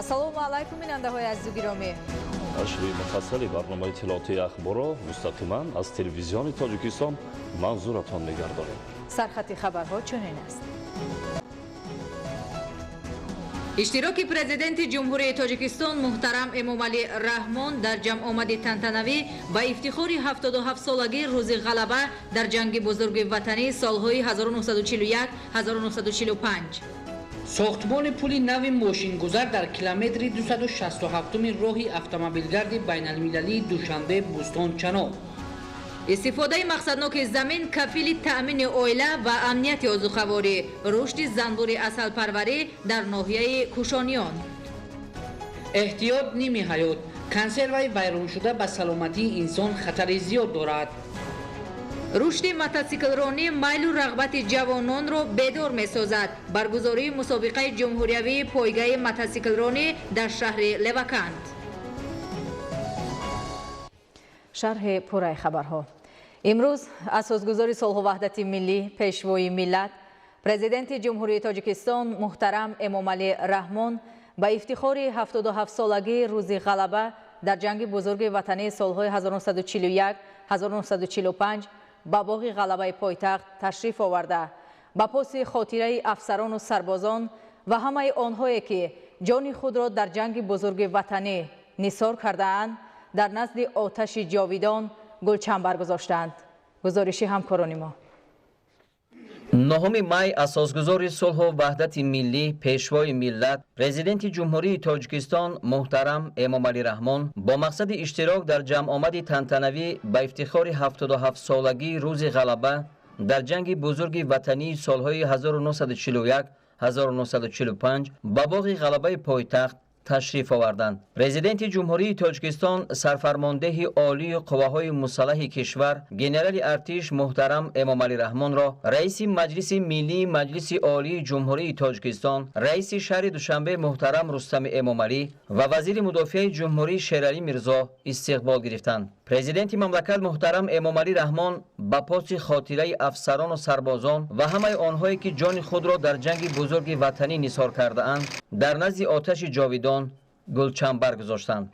Ассалому алайкум, бинандаҳои азизу гиромӣ. Нашри муфассали барномаи иттилоотии Ахборро мустақиман аз Телевизиони Тоҷикистон манзуратон мегардонем. Сархати хабарҳо чунин аст. Иштироки Президенти Ҷумҳурии Тоҷикистон муҳтарам Эмомалӣ Раҳмон дар ҷамъомади тантанавӣ ба ифтихори 77-солагии Рӯзи Ғалаба дар Ҷанги Бузурги Ватанӣ солҳои 1941-1945. Сохтмони пули нави мошингузар дар километри 267 роҳи автомобилгарди байналмилалии Душанбе Бӯстон Чаноб. Истифодаи мақсадноки замин кафили таъмини оила ва амнияти озуқаворӣ, рушди занбури асалпарварӣ дар ноҳияи Кушониён. Эҳтиёт ними ҳаёт. Консерваи вайроншуда ба саломатии инсон хатари зиёд дорад. Рушди мотоциклронӣ майлу рағбати ҷавононро бедор месозад. Баргузории мусобиқаи ҷумҳуриявии пойгаи мотоциклронӣ дар шаҳри Леваканд. Шарҳи пурраи хабарҳо. Имрӯз асосгузори сулҳу ваҳдати миллӣ, пешвои миллат, Президенти Ҷумҳурии Тоҷикистон муҳтарам Эмомалӣ Раҳмон ба ифтихори 77-солагии Рӯзи Ғалаба дар Ҷанги Бузурги Ватании солҳои 1941-1945 ба боғи Ғалабаи пойтахт ташриф оварда, ба поси хотираи афсарону сарбозон ва ҳамаи онҳое ки ҷони худро дар Ҷанги Бузурги Ватанӣ нисор кардаанд, дар назди оташи ҷовидон гулчанбар гузоштанд. Гузориши ҳамкорони мо. 9 май асосгузори сулҳу ваҳдати миллӣ, пешвои миллат, Президенти Ҷумҳурии Тоҷикистон муҳтарам Эмомалӣ Раҳмон бо мақсади иштирок дар ҷамъомади тантанавӣ ба ифтихори 77-солагии Рӯзи Ғалаба дар Ҷанги Бузурги Ватании солҳои 1941-1945 ба боғи Ғалабаи пойтахт ташриф оварданд. Президенти Ҷумҳурии Тоҷикистон, сарфармондеҳи олии қувваҳои мусаллаҳи кишвар, генерали артиш муҳтарам Эмомалӣ Раҳмонро раиси Маҷлиси Миллии Маҷлиси Олии Ҷумҳурии Тоҷикистон, раиси шаҳри Душанбе муҳтарам Рустами Эмомалӣ ва вазири мудофиаи ҷумҳурӣ Шералӣ Мирзо истиқбол гирифтанд. Президенти мамлакат муҳтарам Эмомалӣ Раҳмон ба поси хотираи афсарону сарбозон ва ҳамаи онҳое ки ҷони худро дар Ҷанги Бузурги Ватанӣ нисор кардаанд, дар назди оташи ҷовидон гулчанбар гузоштанд.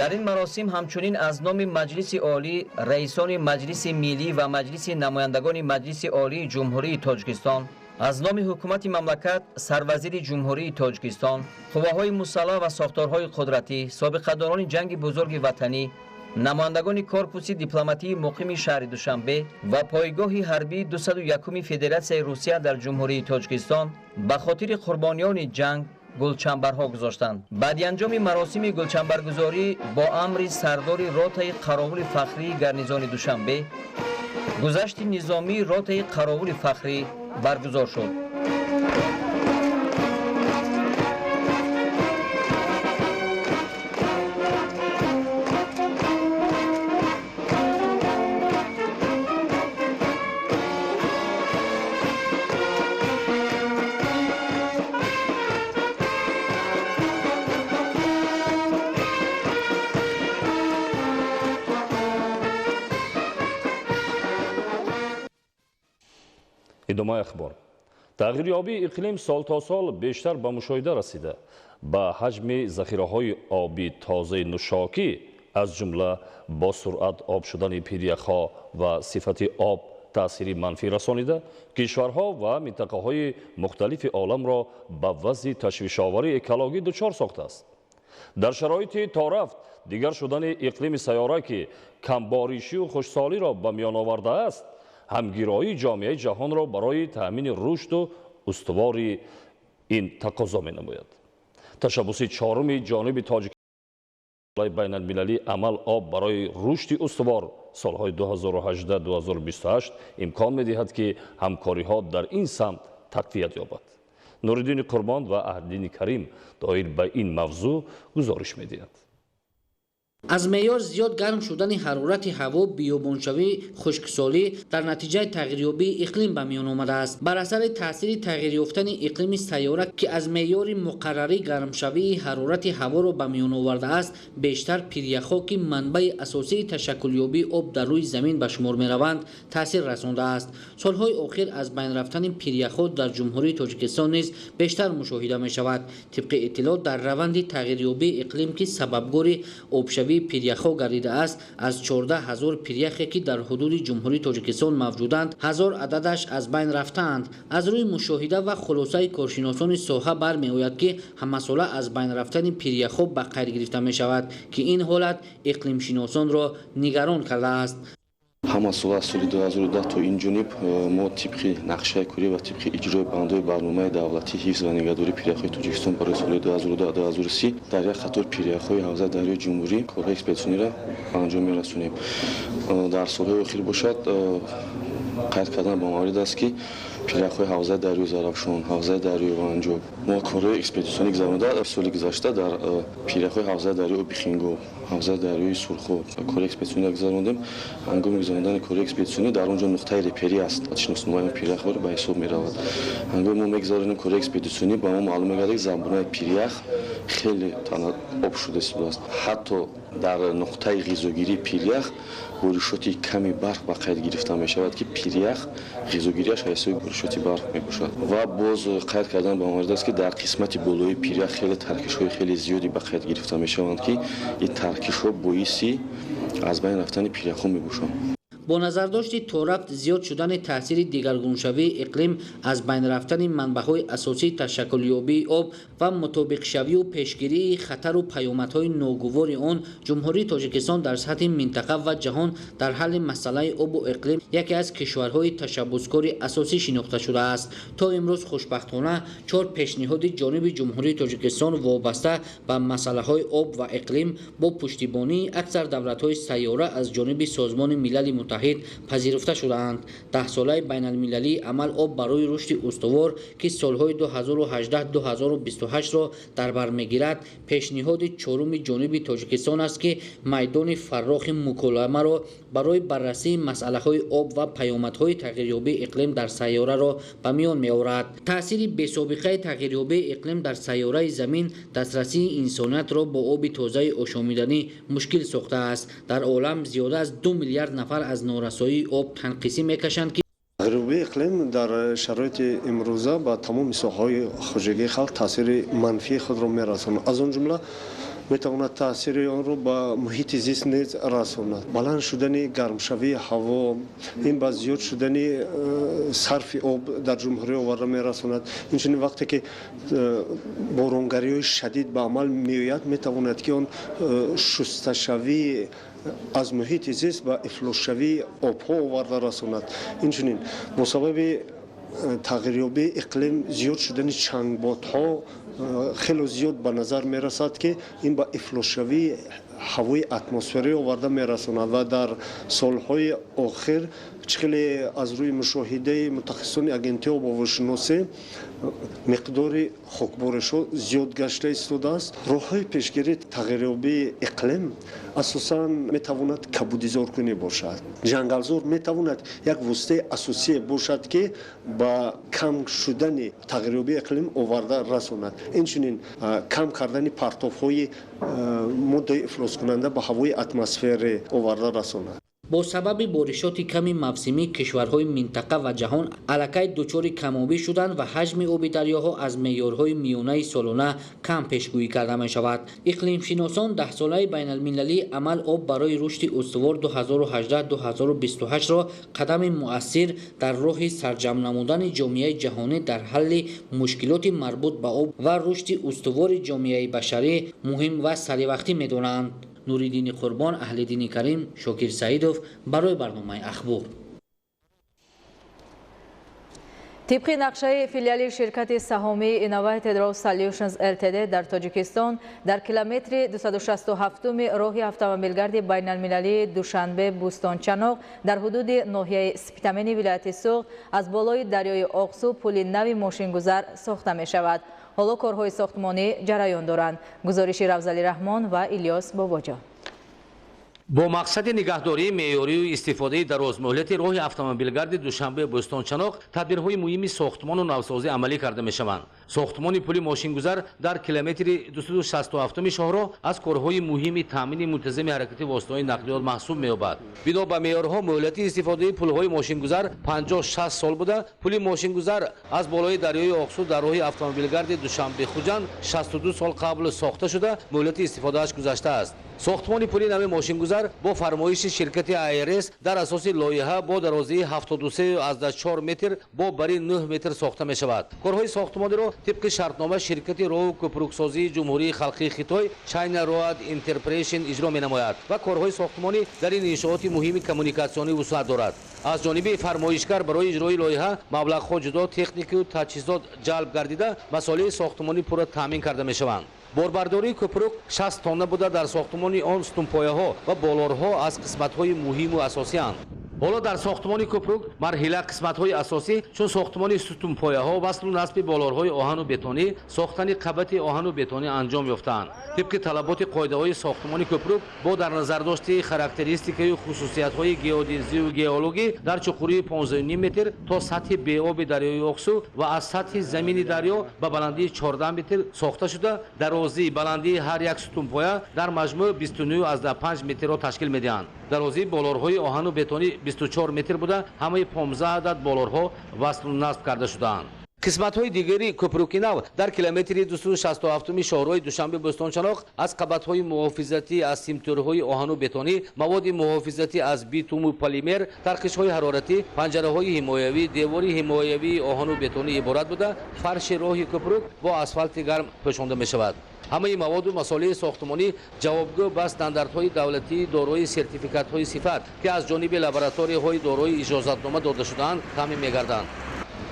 Дар ин маросим ҳамчунин аз номи Маҷлиси Олӣ, раисони Маҷлиси Миллӣ ва Маҷлиси Намояндагони Маҷлиси Олии Ҷумҳурии Тоҷикистон, аз номи ҳукумати мамлакат, сарвазири Ҷумҳурии Тоҷикистон, қувваҳои мусаллаҳ ва сохторҳои қудратӣ, собиқадорони Ҷанги Бузурги Ватанӣ, намояндагони корпуси дипломатии муқими шаҳри Душанбе ва пойгоҳи ҳарбии 201 Федератсияи Русия дар Ҷумҳурии Тоҷикистон ба хотири қурбониёни ҷанг гулчанбарҳо гузоштанд. Баъди анҷоми маросими гулчанбаргузорӣ бо амри сардори ротаи қаровули фахрии гарнизони Душанбе гузашти низомии ротаи қаровули фахрӣ баргузор шуд. Идомаи ахбор. Тағйирёбии иқлим сол то сол бештар ба мушоҳида расида, ба ҳаҷми захираҳои оби тозаи нӯшокӣ, аз ҷумла бо суръат об шудани пиряхҳо ва сифати об Таъсири манфӣ расонида, кишварҳо ва минтақаҳои мухталифи оламро ба вазъи ташвишовари экологӣ дучор сохтааст. Дар шароити торафт дигар шудани иқлими сайёра, ки камборишию хушсолиро ба миён овардааст, ҳамгироии ҷомеаи ҷаҳонро барои таъмини рушду устувори ин тақозо менамояд. Ташаббуси чоруми ҷониби тоҷик байналмилалии амал об барои рушди устувор солҳои 2018-2028 имкон медиҳад, ки ҳамкориҳо дар ин самт тақвият ёбад. Нуриддини Қурбон ва Аҳдини Карим доир ба ин мавзӯъ гузориш медиҳад. Аз меъёр зиёд гарм шудани ҳарорати ҳаво, биёбоншавӣ, хушксолӣ дар натиҷаи тағйирёбии иқлим ба миён омадааст. Бар асари таъсири тағйир ёфтани иқлими сайёра, ки аз меъёри муқаррарӣ гармшавии ҳарорати ҳаворо ба миён овардааст, бештар пиряхҳо, ки манбаи асосии ташаккулёбии об дар рӯи замин ба шумор мераванд, таъсир расондааст. Солҳои охир аз байн рафтани пиряхҳо дар Ҷумҳурии Тоҷикистон низ бештар мушоҳида мешавад. Тибқи иттилоъ, дар раванди тағйирёбии иқлим, ки сабабгори обшавии пиряхҳо гардидааст, аз 14 ҳазор пиряхе, ки дар ҳудуди Ҷумҳурии Тоҷикистон мавҷуданд, 1000 ададаш аз байн рафтаанд. Аз рӯи мушоҳида ва хулосаи коршиносони соҳа бармеояд, ки ҳамасола аз байн рафтани пиряхҳо ба қайд гирифта мешавад, ки ин ҳолат иқлимшиносонро нигарон кардааст. Ҳама сола аз соли 2010 то ин ҷониб мо тибқи нақшаи корӣ ва тибқи иҷрои бандҳои барномаи давлатии ҳифз ва нигаҳдории пиряхҳои Тоҷикистон барои соли 2010-2030 дар як қатор пиряхҳои ҳавзаи дарёи ҷумҳурӣ корҳои экспедитсиониро ба анҷом мерасонем. Дар солҳои охир бошад, қайд кардан ба маврид аст, ки пиряхҳои ҳавзаи дарёи Зарафшон, ҳавзаи дарёи Ванҷоб мо корҳои экспедитсионӣ гузаронда. Соли гузашта дар пиряхҳои ҳавзаи дарёи Обихингоб, ҳавзаи дарёи Сурхоб кори экспедитсионӣ гузарондем. Ҳангоми гузарондани кори экспедитсионӣ дар он ҷо нуқтаи реперӣ аст, шиносномаи пиряхҳоро ба ҳисоб меравад. Ҳангоми мо мегузаронем кори экспедитсионӣ, ба мо маълум мегардад, ки забонаи пирях хеле об шуда истодааст. Ҳатто дар нуқтаи ғизогирии пирях боришоти ками барф ба қайд гирифта мешавад, ки пирях ғизогириаш ҳисоби боришоти барф мебошад. Ва боз қайд кардан ба маврид аст, ки дар қисмати болои пирях хеле таркишҳои хеле зиёде ба қайд гирифта мешаванд, ки ин таркишҳо боиси аз байн рафтани пиряхҳо мебошанд. Бо назардошти торафт зиёд шудани таъсири дигаргуншавии иқлим, аз байн рафтани манбаъҳои асосии ташаккулёбии об ва мутобиқшавию пешгирии хатару паёмадҳои ногувори он, Ҷумҳурии Тоҷикистон дар сатҳи минтақа ва ҷаҳон дар ҳалли масъалаи обу иқлим яке аз кишварҳои ташаббускори асосӣ шинохта шудааст. То имрӯз хушбахтона 4 пешниҳоди ҷониби Ҷумҳурии Тоҷикистон вобаста ба масъалаҳои об ва иқлим бо пуштибонии аксар давлатҳои сайёра аз ҷониби Созмони Милали Муттаҳид пазируфта шудаанд. Даҳсолаи байналмилалии амал об барои рушди устувор, ки солҳои 2018-2028-ро дар бар мегирад, пешниҳоди чоруми ҷониби Тоҷикистон аст, ки майдони фаррохи муколамаро барои баррасии масъалаҳои об ва паёмадҳои тағйирёбии иқлим дар сайёраро ба миён меорад. Таъсири бесобиқаи тағйирёбии иқлим дар сайёраи замин дастрасии инсониятро бо оби тозаи ошомиданӣ мушкил сохтааст. Дар олам зиёда аз 2 миллиард нафар аз норасоии об танқисӣ мекашанд, ки тағйирёбии иқлим дар шароити имрӯза ба тамоми соҳаҳои хоҷагии халқ таъсири манфии худро мерасонад. Аз он ҷумла метавонад таъсири онро ба муҳити зист низ расонад. Баланд шудани гармшавии ҳаво ин ба зиёд шудани сарфи об дар ҷумҳурӣ оварда мерасонад. Инчунин вақте ки боронгариҳои шадид ба амал меояд, метавонад ки он шусташавии аз муҳити зист ба ифлосшавии обҳо оварда расонад. Инчунин бо сабаби тағйирёбии иқлим зиёд шудани чангботҳо хело зиёд ба назар мерасад, ки ин ба ифлосшавии ҳавои атмосферӣ оварда мерасонад. Ва дар солҳои охир чӣ хеле аз рӯи мушоҳидаи мутахассисони агентии обҳавошиносӣ миқдори хокборишҳо зиёд гашта истодааст. Роҳҳои пешгирии тағйирёбии иқлим асосан метавонад кабудизоркунӣ бошад. Ҷангалзор метавонад як воситаи асосие бошад, ки ба кам шудани тағйирёбии иқлим оварда расонад. Инчунин кам кардани партовҳои моддаи ифлоскунанда ба ҳавои атмосферӣ оварда расонад. Бо сабаби боришоти ками мавсимӣ кишварҳои минтақа ва ҷаҳон аллакай дучори камобӣ шуданд ва ҳаҷми оби дарёҳо аз меъёрҳои миёнаи солона кам пешгӯӣ карда мешавад. Иқлимшиносон даҳсолаи байналмилалии амал об барои рушди устувор 2018-2028-ро қадами муассир дар роҳи сарҷамъ намудани ҷомеаи ҷаҳонӣ дар ҳалли мушкилоти марбут ба об ва рушди устувори ҷомеаи башарӣ муҳим ва саривақтӣ медонанд. Нуриддини Қурбон, Аҳлиддини Карим, Шокир Саидов барои барномаи Ахбор. Тибқи нақшаи филиали ширкати саҳомии Innovated Road Solutions Ltd дар Тоҷикистон дар километри 267-уми роҳи автомобилгарди байналмилалии Душанбе-Бӯстончаноқ дар ҳудуди ноҳияи Спитамени вилояти Суғд аз болои дарёи Оқсу пули нави мошингузар сохта мешавад. Ҳоло корҳои сохтмонӣ ҷараён доранд. Гузориши Равзали Раҳмон ва Илёс Бобоҷон. Бо мақсади нигаҳдории меъёрию истифодаи дарозмуҳлати роҳи автомобилгарди Душанбе-Бӯстончаноқ тадбирҳои муҳими сохтмону навсозӣ амалӣ карда мешаванд. Сохтмони пули мошингузар дар километри 267-уми шоҳроҳ аз корҳои муҳими таъмини мунтазами ҳаракати воситаҳои нақлиёт маҳсуб меёбад. Бино ба меъёрҳо муҳлати истифодаи пулҳои мошингузар 50-60 сол буда, пули мошингузар аз болои дарёи Оқсу дар роҳи автомобилгарди Душанбе-Хуҷанд 62 сол қабл сохта шуда, муҳлати истифодааш гузаштааст. Сохтмони пули нави мошингузар бо фармоиши ширкати АРС дар асоси лоиҳа бо дарозии 73,4 метр бо бари 9 метр сохта мешавад. Корҳои сохтмониро тибқи шартнома ширкати роҳу кӯпруксозии Ҷумҳурии Халқии Хитой China Road Enterprise иҷро менамояд ва корҳои сохтмонӣ дар ин иншооти муҳими коммуникатсионӣ вусъат дорад. Аз ҷониби фармоишгар барои иҷрои лоиҳа маблағҳо ҷудо, техникаю таҷҳизот ҷалб гардида, масолеҳи сохтмонӣ пурра таъмин карда мешаванд. Борбардории кӯпрук 60 тонна буда, дар сохтмони он сутунпояҳо ва болорҳо аз қисматҳои муҳиму асосианд. Ҳоло дар сохтмони кӯпрук марҳила қисматҳои асосӣ чун сохтмони сутунпояҳо, васлу насби болорҳои оҳану бетонӣ, сохтани қабати оҳану бетонӣ анҷом ёфтаанд. Тибқи талаботи қоидаҳои сохтмони кӯпрук бо дар назардошти характеристикаю хусусиятҳои геодезию геологӣ дар чуқурии 15,5 метр то сатҳи беоби дарёи Оқсу ва аз сатҳи замини дарё ба баландии 14 метр сохта шуда, дарозии баландии ҳар як сутунпоя дар маҷмӯъ 29,5 метрро ташкил медиҳанд. Дарозии болорҳои оҳану бетонӣ 24 метр буда, ҳамаи 15 адад болорҳо васлу насб карда шудаанд. Қисматҳои дигари кӯпруки нав дар километри 267-уми шоҳроҳи Душанбе-Бӯстончаноқ аз қабатҳои муҳофизатӣ аз симтӯрҳои оҳану бетонӣ, маводи муҳофизатӣ аз битуму полимер, тарқишҳои ҳароратӣ, панҷараҳои ҳимоявӣ, девори ҳимоявии оҳану бетонӣ иборат буда, фарши роҳи кӯпрук бо асфалти гарм пӯшонда мешавад. Ҳамаи маводу масолеҳи сохтмонӣ ҷавобгӯ ба стандартҳои давлатии дорои сертификатҳои сифат, ки аз ҷониби лабораторияҳои дорои иҷозатнома дода шудаанд, таъмин мегарданд.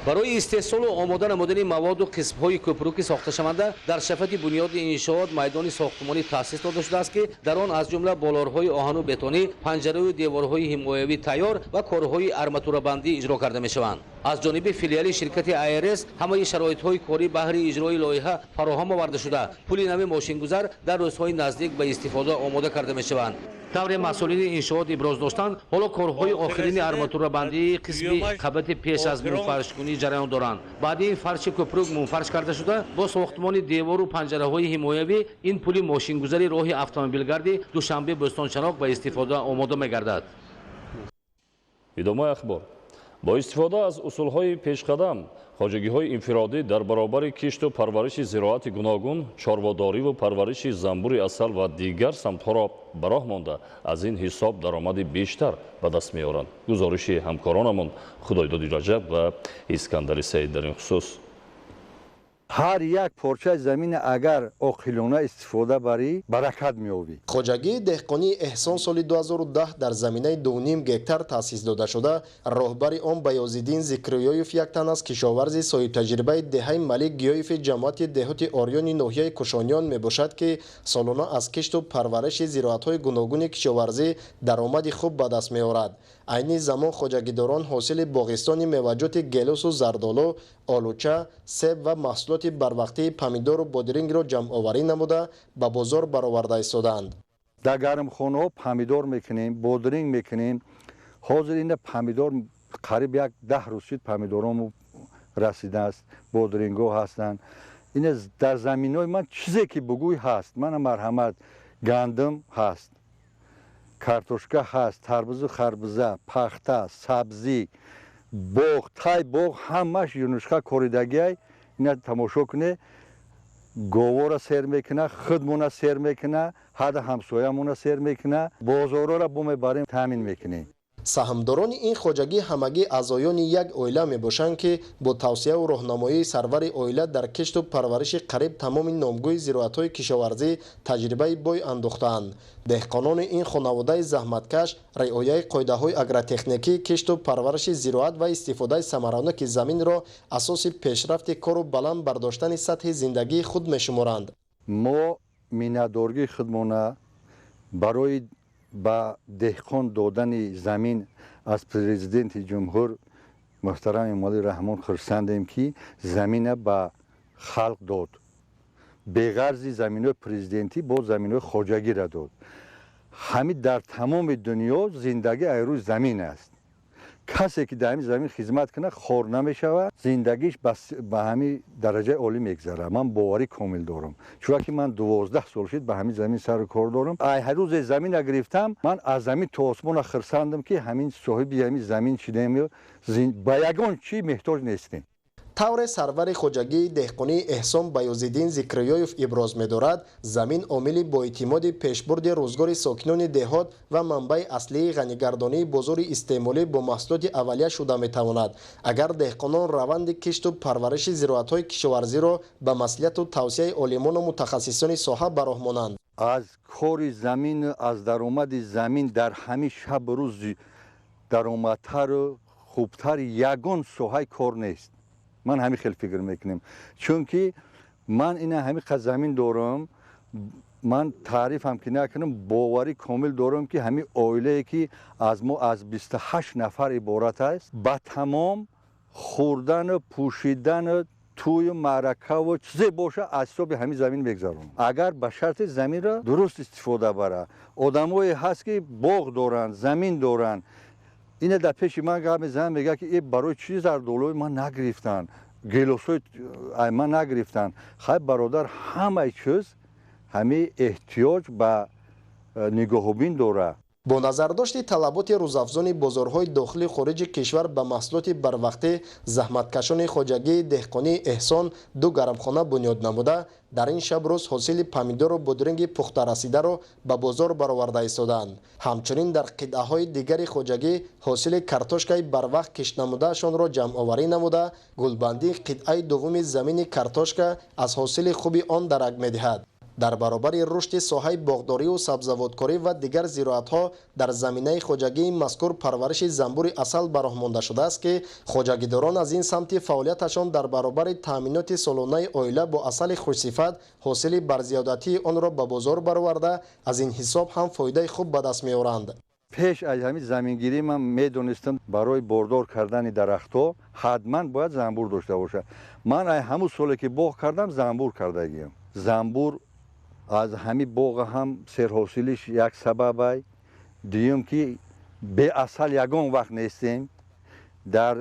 Барои истеҳсолу омода намудани маводу қисмҳои кӯпруки сохташаванда дар шафати бунёди иншоот майдони сохтмонӣ таъсис дода шудааст, ки дар он аз ҷумла болорҳои оҳану бетонӣ, панҷараву деворҳои ҳимоявӣ тайёр ва корҳои арматурабандӣ иҷро карда мешаванд. Аз ҷониби филиали ширкати АРС ҳамаи шароитҳои корӣ баҳри иҷрои лоиҳа фароҳам оварда шуда, пули нави мошингузар дар рӯзҳои наздик ба истифода омода карда мешаванд. Тавре масъулини иншоот иброз доштанд, ҳоло корҳои охирини арматурабандии қисми қабати пеш аз мунфаршкунӣ ҷараён доранд. Баъди ин фарши кӯпрук мунфарш карда шуда, бо сохтмони девору панҷараҳои ҳимоявӣ ин пули мошингузари роҳи автомобилгарди Душанбе-Бӯстончаноқ ба истифода омода мегардад. Идомаи ахбор. Бо истифода аз усулҳои пешқадам хоҷагиҳои инфиродӣ дар баробари кишту парвариши зироати гуногун, чорводориву парвариши занбури асал ва дигар самтҳоро ба роҳ монда, аз ин ҳисоб даромади бештар ба даст меоранд. Гузориши ҳамкоронамон Худойдоди Раҷаб ва Искандари Саид дар ин хусус. Ҳар як порчаи замин агар оқилона истифода барӣ, баракат меёбӣ. Хоҷагии деҳқонии Эҳсон соли 2010 дар заминаи 2,5 гектар таъсис дода шуда, роҳбари он Баёзиддин Зикриёев як тан аз кишоварзи соҳибтаҷрибаи деҳаи Малик Гиёеви ҷамоати деҳоти Орёни ноҳияи Кушониён мебошад, ки солона аз кишту парвариши зироатҳои гуногуни кишоварзӣ даромади хуб ба даст меорад. Айни замон хоҷагидорон ҳосили боғистони меваҷоти гелосу зардолу, олуча, себ ва маҳсулоти барвақтии помидору бодирингро ҷамъоварӣ намуда ба бозор бароварда истодаанд. Дар гармхонаҳо помидор мекунем, бодиринг мекунем. Ҳозир ина помидор қариб 10 рӯз шуд помидоромо расидааст, бодирингҳо ҳастанд. Ина дар заминҳои ман чизе ки бугӯй ҳаст. Мана марҳамат, гандум ҳаст, Картошка ҳаст, тарбузу харбуза, пахта, сабзӣ, боғ, тай боғ, ҳамаш юнучқа коридагиай. Ина тамошо куне, говора сер мекуна, худмона сер мекуна, ҳада ҳамсоямона сер мекуна, бозорора бо мебарем, таъмин мекунем. Саҳмдорони ин хоҷагӣ ҳамагӣ аъзоёни як оила мебошанд, ки бо тавсияву роҳнамоии сарвари оила дар кишту парвариши қариб тамоми номгӯи зироатҳои кишоварзӣ таҷрибаи бой андохтаанд. Деҳқонони ин хонаводаи заҳматкаш риояи қоидаҳои агротехникии кишту парвариши зироат ва истифодаи самараноки заминро асоси пешрафти кору баланд бардоштани сатҳи зиндагии худ мешуморанд. Мо миннатдоргии худмона барои ба деҳқон додани замин аз президенти ҷумҳур муҳтарам Эмомалӣ Раҳмон хурсандем, ки замина ба халқ дод. Беғарзи заминҳои президентӣ бо заминҳои хоҷагиро дод. Ҳамин дар тамоми дунё зиндагӣ аз рӯи замин аст. Касе ки дар ҳамин замин хизмат кунад, хор намешавад, зиндагиш ба ҳамин дараҷаи олӣ мегзарад. Ман боварӣ комил дорам, чунки ман 12 сол шуд ба ҳамин замин сару кор дорам. Ай ҳар рӯзе замина гирифтам, ман аз замин то осмона хурсандам, ки ҳамин соҳиби ҳамин замин шудем, ба ягон чӣ меҳтоҷ нестем. Тавре сарвари хоҷагии деҳқонии Эҳсон Баёзиддин Зикриёев иброз медорад, замин омили боэътимоди пешбурди рӯзгори сокинони деҳот ва манбаи аслии ғанигардонии бозори истеъмолӣ бо маҳсулоти аввалия шуда метавонад. Агар деҳқонон раванди кишту парвариши зироатҳои кишоварзиро ба маслиҳату тавсияи олимону мутахассисони соҳа ба роҳ монанд. Аз кори замин, аз даромади замин дар ҳамин шабу рӯз даромадтару хубтар ягон соҳаи кор нест. Ман ҳамин хел фикр мекунем, чунки ман ина ҳамин қад замин дорам, ман таърифам ки накунам, боварӣ комил дорам, ки ҳамин оилае ки аз мо аз 28 нафар иборат аст, ба тамом хӯрдану пӯшидану тӯю маъракаву чизе боша аз ҳисоби ҳамин замин мегзаронам, агар ба шарти заминро дуруст истифода бара. Одамое ҳаст, ки боғ доранд, замин доранд, ина дар пеши ман гап мезанад, мегӯяд, ки э, барои чӣ зардолуи ман нагирифтанд, гелосои ман нагирифтанд. Хай, бародар, ҳамаи чиз ҳамин эҳтиёҷ ба нигоҳубин дорад. Бо назардошти талаботи рӯзафзони бозорҳои дохили хориҷи кишвар ба маҳсулоти барвақтӣ, заҳматкашони хоҷагии деҳқонии Эҳсон ду гармхона бунёд намуда, дар ин шаб рӯз ҳосили помидору бодринги пухтарасидаро ба бозор бароварда истодаанд. Ҳамчунин дар қитъаҳои дигари хоҷагӣ ҳосили картошкаи барвақт киштнамудаашонро ҷамъоварӣ намуда, гулбандии қитъаи дуввуми замини картошка аз ҳосили хуби он дарак медиҳад. Дар баробари рушди соҳаи боғдорию сабзавоткорӣ ва дигар зироатҳо дар заминаи хоҷагии мазкур парвариши занбури асал ба роҳ монда шудааст, ки хоҷагидорон аз ин самти фаъолияташон дар баробари таъминоти солонаи оила бо асали хушсифат, ҳосили барзиёдатии онро ба бозор бароварда, аз ин ҳисоб ҳам фоидаи хуб ба даст меоранд. Пеш аз ҳамин замингирӣ ман медонистам, барои бордор кардани дарахтҳо ҳатман бояд занбур дошта бошад. Ман ай ҳамун соле ки боғ кардам, занбур кардагиям. Занбур аз ҳамин боға ҳам серҳосилиш як сабабай. Дуюм, ки беасал ягон вақт нестем. Дар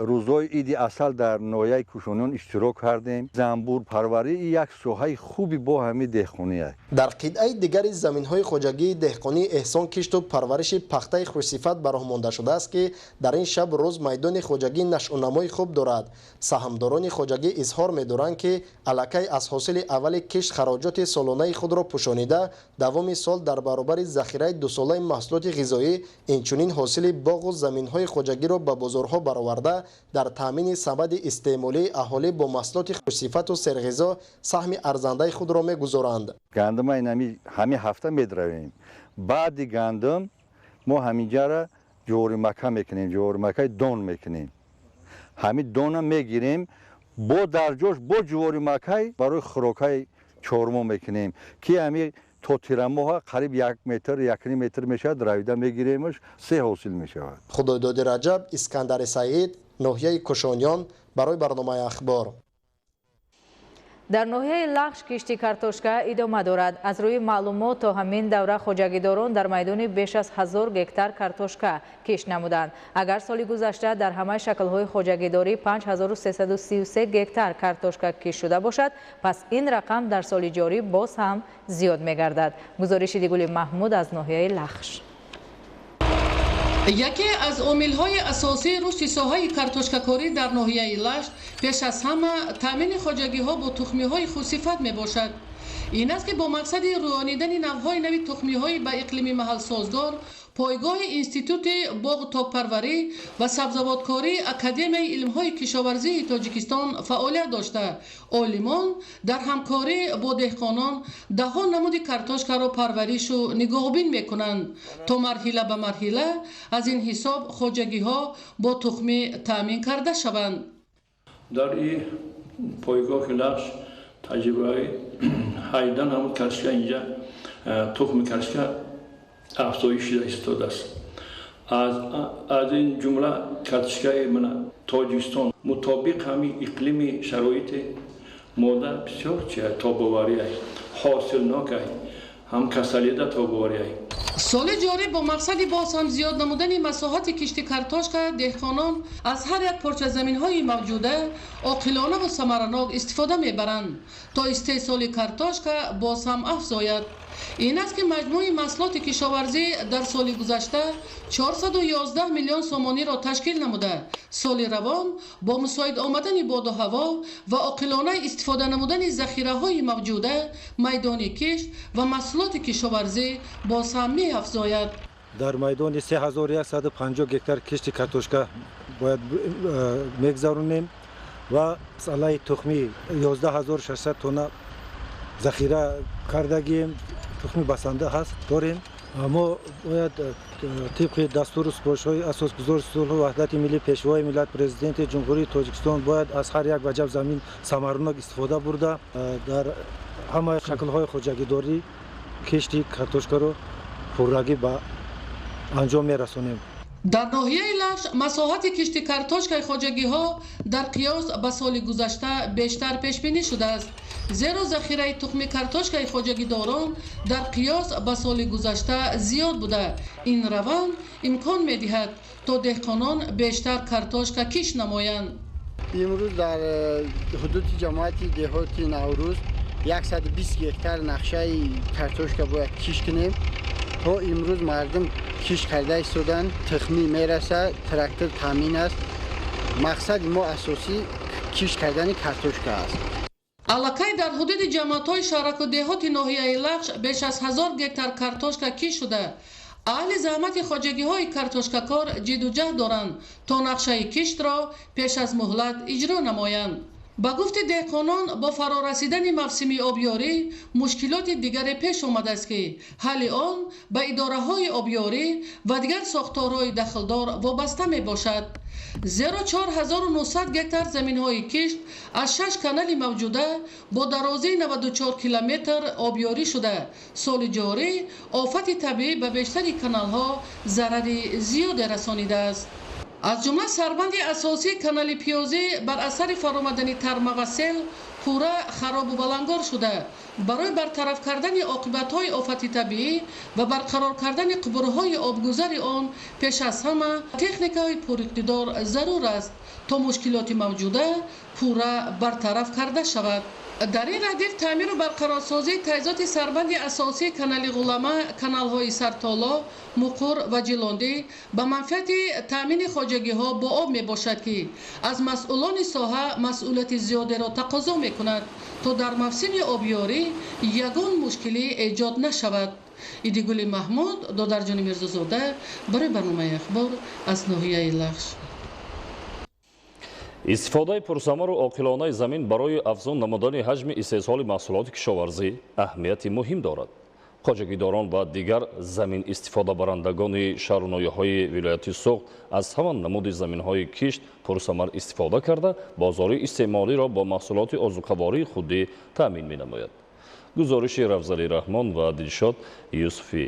рӯзҳои иди асал дар ноҳияи Кушониён иштирок кардем. Занбурпарварӣ як соҳаи хуби бо ҳамин деҳқонӣ аст. Дар қитъаи дигари заминҳои хоҷагии деҳқонии Эҳсон кишту парвариши пахтаи хушсифат ба роҳ монда шудааст, ки дар ин шаб рӯз майдони хоҷагӣ нашъунамои хуб дорад. Саҳмдорони хоҷагӣ изҳор медоранд, ки аллакай аз ҳосили аввали кишт хароҷоти солонаи худро пӯшонида, давоми сол дар баробари захираи дусолаи маҳсулоти ғизоӣ инчунин ҳосили боғу заминҳои хоҷагиро ба бозорҳо бароварда, дар таъмини сабади истеъмолии аҳолӣ бо маҳсулоти хушсифату серғизо саҳми арзандаи худро мегузоранд. Гандума ҳамин ҳафта медравем. Баъди гандум мо ҳаминҷара ҷоримака мекунем, ҷоримакаи дон мекунем. Ҳамин дона мегирем, бо дар ҷош бо ҷуворимакай барои хӯрокаи чормо мекунем, ки ҳамин то тирамоҳа қариб 1 метр, 1,5 метр мешавад, равида мегиремаш, се ҳосил мешавад. Худойдоди Раҷаб, Искандари Саид, ноҳияи Кушониён, барои барномаи Ахбор. Дар ноҳияи Лахш кишти картошка идома дорад. Аз рӯи маълумот, то ҳамин давра хоҷагидорон дар майдони беш аз 1000 гектар картошка кишт намуданд. Агар соли гузашта дар ҳамаи шаклҳои хоҷагидорӣ 5333 гектар картошка кишт шуда бошад, пас ин рақам дар соли ҷорӣ боз ҳам зиёд мегардад. Гузориши Дигули Маҳмуд аз ноҳияи Лахш. Яке аз омилҳои асосии рушди соҳаи картошкакорӣ дар ноҳияи Лахш пеш аз ҳама таъмини хоҷагиҳо бо тухмиҳои хусифат мебошад. Ин аст, ки бо мақсади рӯёнидани навъҳои нави тухмиҳои ба иқлими маҳал созгор, пойгоҳи Институти боғу токпарварӣ ва сабзавоткории Академияи илмҳои кишоварзии Тоҷикистон фаъолият дошта, олимон дар ҳамкорӣ бо деҳқонон даҳҳо намуди картошкаро парваришу нигоҳубин мекунанд, то марҳила ба марҳила аз ин ҳисоб хоҷагиҳо бо тухмӣ таъмин карда шаванд. Дар ин пойгоҳи Лахш таҷрибаҳои 18 намуд картошка, инҷа тухми картошка афзоиш шуда истодааст. Аз ин ҷумла картошкаи мана Тоҷикистон мутобиқ ҳамин иқлими шароити мода бисёр чи тобоварӣ, ҳосилнок, ҳам касалида тобоварӣ. Соли ҷорӣ бо мақсади боз ҳам зиёд намудани масоҳати кишти картошка, деҳқонон аз ҳар як порчазаминҳои мавҷуда оқилонаву самаранок истифода мебаранд, то истеҳсоли картошка боз ҳам афзояд. Ин аст, ки маҷмӯи маҳсулоти кишоварзӣ дар соли гузашта 411 миллион сомониро ташкил намуда, соли равон бо мусоид омадани боду ҳаво ва оқилона истифода намудани захираҳои мавҷуда, майдони кишт ва маҳсулоти кишоварзӣ боз ҳам меафзояд. Дар майдони 3150 гектар кишти картошка бояд мегзаронем ва масъалаи тухмӣ 11600 тонна захира кардагием, тухми басанда ҳаст дорем. Мо бояд тибқи дастуру супоришҳои Асосгузори сулҳу ваҳдати миллӣ, Пешвои миллат, Президенти Ҷумҳурии Тоҷикистон бояд аз ҳар як ваҷаб замин самаранок истифода бурда, дар ҳамаи шаклҳои хоҷагидорӣ кишти картошкаро пуррагӣ ба анҷом мерасонем. Дар ноҳияи Лахш масоҳати кишти картошкаи хоҷагиҳо дар қиёс ба соли гузашта бештар пешбинӣ шудааст, зеро захираи тухми картошкаи хоҷагидорон дар қиёс ба соли гузашта зиёд буда, ин раванд имкон медиҳад, то деҳқонон бештар картошка кишт намоянд. Имрӯз дар ҳудуди ҷамоати деҳоти Наврӯз 120 гектар нақшаи картошка бояд кишт кунем. То имрӯз мардум кишт карда истоданд, тухмӣ мерасад, трактор таъмин аст. Мақсади мо асосӣ кишт кардани картошка аст. Аллакай дар ҳудуди ҷамоатҳои шаҳраку деҳоти ноҳияи Лахш беш аз 1000 гектар картошка кишт шуда, аҳли заҳмати хоҷагиҳои картошкакор ҷидду ҷаҳд доранд, то нақшаи киштро пеш аз муҳлат иҷро намоянд. Ба гуфти деҳқонон, бо фарорасидани мавсими обёрӣ мушкилоти дигаре пеш омадааст, ки ҳалли он ба идораҳои обёрӣ ва дигар сохторҳои дахлдор вобаста мебошад, зеро 4900 гектар заминҳои кишт аз шаш канали мавҷуда бо дарозии 94 километр обёрӣ шуда, соли ҷорӣ офати табиӣ ба бештари каналҳо зарари зиёде расонидааст. Аз ҷумла сарбанди асосии канали Пиёзӣ бар асари фаромадани тарма ва сел пурра харобу балангор шуда, барои бартараф кардани оқибатҳои офати табиӣ ва барқарор кардани қубурҳои обгузари он пеш аз ҳама техникаҳои пуриқтидор зарур аст, то мушкилоти мавҷуда пурра бартараф карда шавад. Дар ин радиф таъмиру барқарорсозии таҷҳизоти сарбанди асосии канали Ғулама, каналҳои Сартоло, Муқур ва Ҷилондӣ ба манфиати таъмини хоҷагиҳо бо об мебошад, ки аз масъулони соҳа масъулияти зиёдеро тақозо мекунад, то дар мавсими обёрӣ ягон мушкилӣ эҷод нашавад. Идигули Маҳмуд, Додарҷони Мирзозода барои барномаи «Ахбор» аз ноҳияи Лахш. Истифодаи пурсамару оқилонаи замин барои афзун намудани ҳаҷми истеҳсоли маҳсулоти кишоварзӣ аҳамияти муҳим дорад. Хоҷагидорон ва дигар замин истифодабарандагони шаҳру ноҳияҳои вилояти Суғд аз ҳама намуди заминҳои кишт пурсамар истифода карда, бозори истеъмолиро бо маҳсулоти озуқавории худӣ таъмин менамояд. Гузориши Рафзали Раҳмон ва Дилшод Юсуфӣ.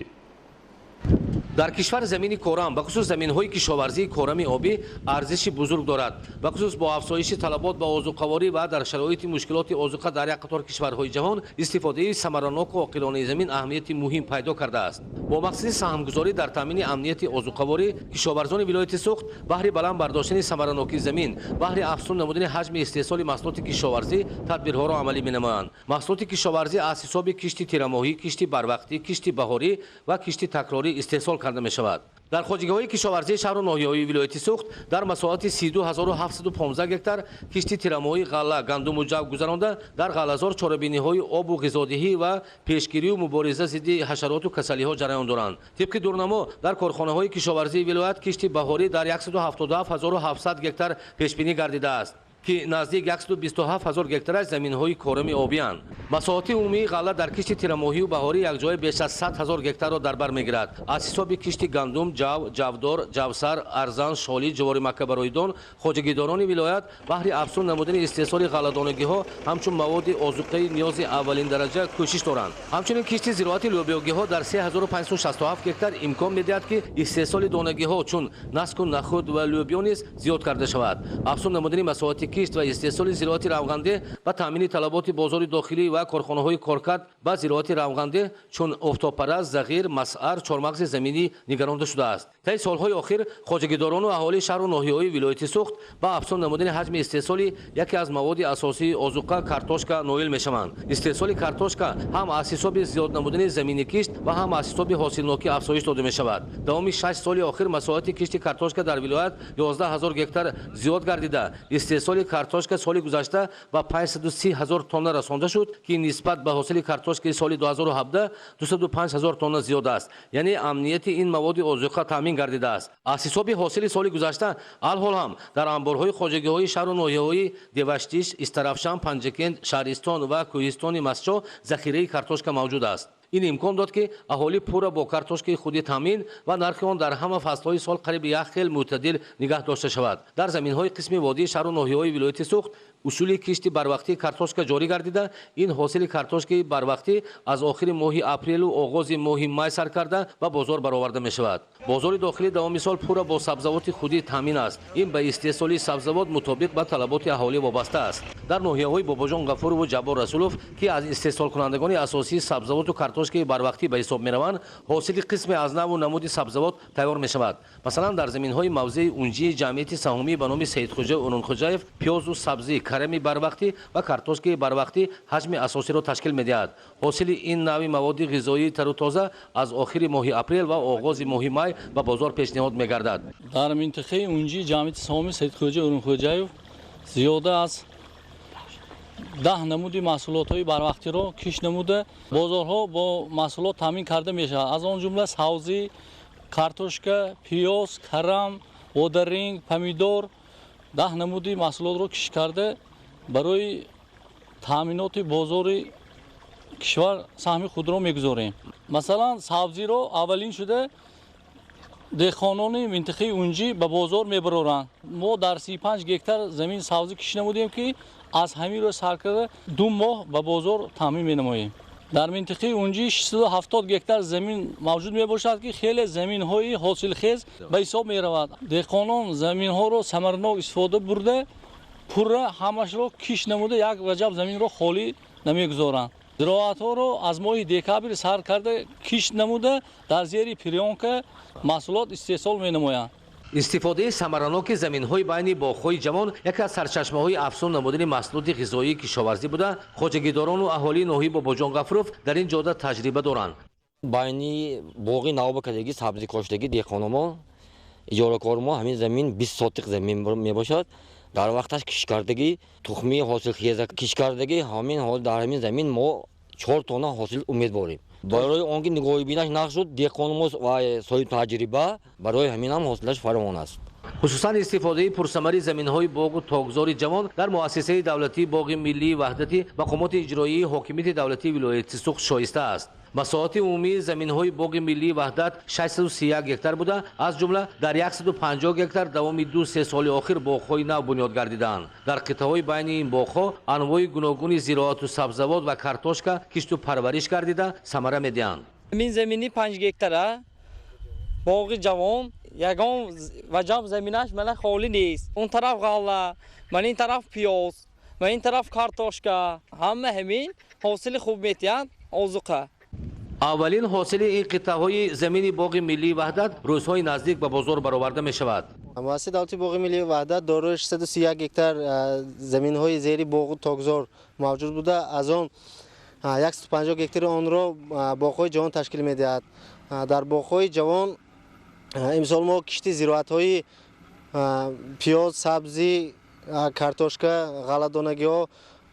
Дар кишвар замини корам, бахусус заминҳои кишоварзии корами обӣ, арзиши бузург дорад. Бахусус бо афзоиши талабот ба озуқаворӣ ва дар шароити мушкилоти озуқа дар як қатор кишварҳои ҷаҳон истифодаи самараноку оқилонаи замин аҳамияти муҳим пайдо кардааст. Бо мақсади саҳмгузорӣ дар таъмини амнияти озуқаворӣ, кишоварзони вилояти Суғд баҳри баланд бардоштани самаранокии замин, баҳри афзун намудани ҳаҷми истеҳсоли маҳсулоти кишоварзӣ тадбирҳоро амалӣ менамоянд. Маҳсулоти кишоварзӣ аз ҳисоби кишти тирамоҳӣ, кишти барвақтӣ, кишти баҳорӣ ва кишти такрорӣ истеҳсол карда мешавад. Дар хоҷагиҳои кишоварзии шаҳру ноҳияҳои вилояти Суғд дар масоҳати 32 715 гектар кишти тирамоҳии ғалла, гандуму ҷав гузаронда, дар ғаллазор чорабиниҳои обу ғизодиҳӣ ва пешгирию мубориза зидди ҳашароту касалиҳо ҷараён доранд. Тибқи дурнамо, дар корхонаҳои кишоварзии вилоят кишти баҳорӣ дар 177 700 гектар пешбинӣ гардидааст, ки наздик 127 ҳазор гектараш заминҳои корами обиянд. Масоҳати умумии ғалла дар кишти тирамоҳию баҳорӣ якҷоя беш аз 100 ҳазор гектарро дар бар мегирад. Аз ҳисоби кишти гандум, ҷав, ҷавдор, ҷавсар, арзан, шолӣ, ҷуворимакка барои дон хоҷагидорони вилоят баҳри афзун намудани истеҳсоли ғалладонагиҳо ҳамчун маводи озуқаи ниёзи аввалиндараҷа кӯшиш доранд. Ҳамчунин кишти зироати лӯбиёгиҳо дар 3567 гектар имкон медиҳад, ки истеҳсоли донагиҳо чун наску нахӯд ва лӯбиё низ зиёд карда шавад. Афзун намудани масоҳати кишт ва истеҳсоли зироати равғандеҳ ба таъмини талаботи бозори дохилӣ ва корхонаҳои коркард ба зироати равғандеҳ чун офтобпараст, зағир, масъар, чормағзи заминӣ нигаронда шудааст. Таи солҳои охир хоҷагидорону аҳолии шаҳру ноҳияҳои вилояти Суғд ба афзун намудани ҳаҷми истеҳсоли яке аз маводи асосии озуқа, картошка, ноил мешаванд. Истеҳсоли картошка ҳам аз ҳисоби зиёд намудани замини кишт ва ҳам аз ҳисоби ҳосилнокӣ афзоиш дода мешавад. Давоми 6 соли охир масоҳати кишти картошка дар вилоят 11 ҳазор гектар зиёд гардида, истеҳсоли картошка соли гузашта ба 530 ҳазор тонна расонда шуд, ки нисбат ба ҳосили картошкаи соли 2017 205 ҳазор тонна зиёд аст, яъне амнияти ин маводи озуқа таъмин гардидааст. Аз ҳисоби ҳосили соли гузашта алҳол ҳам дар анборҳои хоҷагиҳои шаҳру ноҳияҳои Деваштич, Истаравшан, Панҷакент, Шаҳристон ва Кӯҳистони Мастчоҳ захираи картошка мавҷуд аст. Ин имкон дод, ки аҳолӣ пурра бо картошкаи худӣ таъмин ва нархи он дар ҳама фаслҳои сол қариби як хел мӯътадил нигаҳ дошта шавад. Дар заминҳои қисми водии шаҳру ноҳияҳои вилояти Суғд усули кишти барвақтии картошка ҷорӣ гардида, ин ҳосили картошкаи барвақтӣ аз охири моҳи апрелу оғози моҳи май сар карда ба бозор бароварда мешавад. Бозори дохилӣ давоми сол пурра бо сабзавоти худӣ таъмин аст. Ин ба истеҳсоли сабзавот мутобиқ ба талаботи аҳолӣ вобаста аст. Дар ноҳияҳои Бобоҷон Ғафурову Ҷаббор Расулов, ки аз истеҳсолкунандагони асосии сабзавоту картошкаи барвақтӣ ба ҳисоб мераванд, ҳосили қисме аз навъу намуди сабзавот тайёр мешавад. Масалан, дар заминҳои мавзеи Унҷии ҷамъияти саҳомӣ ба номи Саидхӯҷа Урунхӯҷаев пиёзу сабзӣ, карами барвақтӣ ва картошкаи барвақтӣ ҳаҷми асосиро ташкил медиҳад. Ҳосили ин навъи маводи ғизоии тару тоза аз охири моҳи апрел ва оғози моҳи май ба бозор пешниҳод мегардад. Дар минтақаи Унҷи ҷамъияти саҳомии Саидхӯҷа Урунхӯҷаев зиёда аз 10 намуди маҳсулотҳои барвақтиро кишт намуда, бозорҳо бо маҳсулот таъмин карда мешавад. Аз он ҷумла савзӣ, картошка, пиёз, карам, водаринг, помидор, 10 намуди маҳсулотро кишт карда, барои таъминоти бозори кишвар саҳми худро мегузорем. Масалан, сабзиро аввалин шуда деҳқонони минтақаи Унҷӣ ба бозор мебароранд. Мо дар 35 гектар замин сабзӣ кишт намудем, ки аз ҳамин рӯз сар карда 2 моҳ ба бозор таъмин менамоем. Дар минтақаи Унҷӣ 670 гектар замин мавҷуд мебошад, ки хеле заминҳои ҳосилхез ба ҳисоб меравад. Деҳқонон заминҳоро самаранок истифода бурда, пурра ҳамашро кишт намуда, як ваҷаб заминро холӣ намегузоранд. Зироатҳоро аз моҳи декабр сар карда кишт намуда, дар зери плёнка маҳсулот истеҳсол менамоянд. Истифодаи самараноки заминҳои байни боғҳои ҷавон яке аз сарчашмаҳои афзун намудани маҳсулоти ғизоии кишоварзӣ буда, хоҷагидорону аҳолии ноҳияи Бобоҷон Ғафуров дар ин ҷода таҷриба доранд. Байни боғи навбакардагӣ сабзӣ коштагӣ деҳқономо, иҷоракормо, ҳамин замин 20 сотиқ замин мебошад. Дар вақташ кишткардагӣ, тухмии ҳосилхеза кишткардагӣ, ҳамин ҳол дар ҳамин замин мо 4 тонна ҳосил умедворем. Барои он ки нигоҳубинаш нағз шуд, деҳқонмо ва соҳиби таҷриба, барои ҳамин ҳам ҳосилаш фаровон аст. Хусусан истифодаи пурсамари заминҳои боғу токзори ҷавон дар муассисаи давлатии боғи миллии Ваҳдати мақомоти иҷроии ҳокимияти давлатии вилояти Суғд шоиста аст. Масоҳати умумии заминҳои боғи миллии Ваҳдат 631 гектар буда, аз ҷумла дар 150 гектар давоми 2-3 соли охир боғҳои нав бунёд гардидаанд. Дар қитъаҳои байни ин боғҳо анвои гуногуни зироату сабзавот ва картошка кишту парвариш гардида, самара медиҳанд. Ин замини 5 гектара. Боғи ҷавон ягон ваҷаб заминаш мана холӣ нест. Он тараф ғалла, мана ин тараф пиёз, мана ин тараф картошка. Ҳама ҳамин ҳосили хуб метиҳанд озуқа. Аввалин ҳосили ин қитъаҳои замини боғи миллии Ваҳдат рӯзҳои наздик ба бозор бароварда мешавад. Муассисаи давлатии боғи миллии Ваҳдат дорои 631 гектар заминҳои зери боғу токзор мавҷуд буда, аз он 150 гектари онро боғҳои ҷавон ташкил медиҳад. Дар боғҳои ҷавон имсол мо кишти зироатҳои пиёз, сабзӣ, картошка, ғалладонагиҳо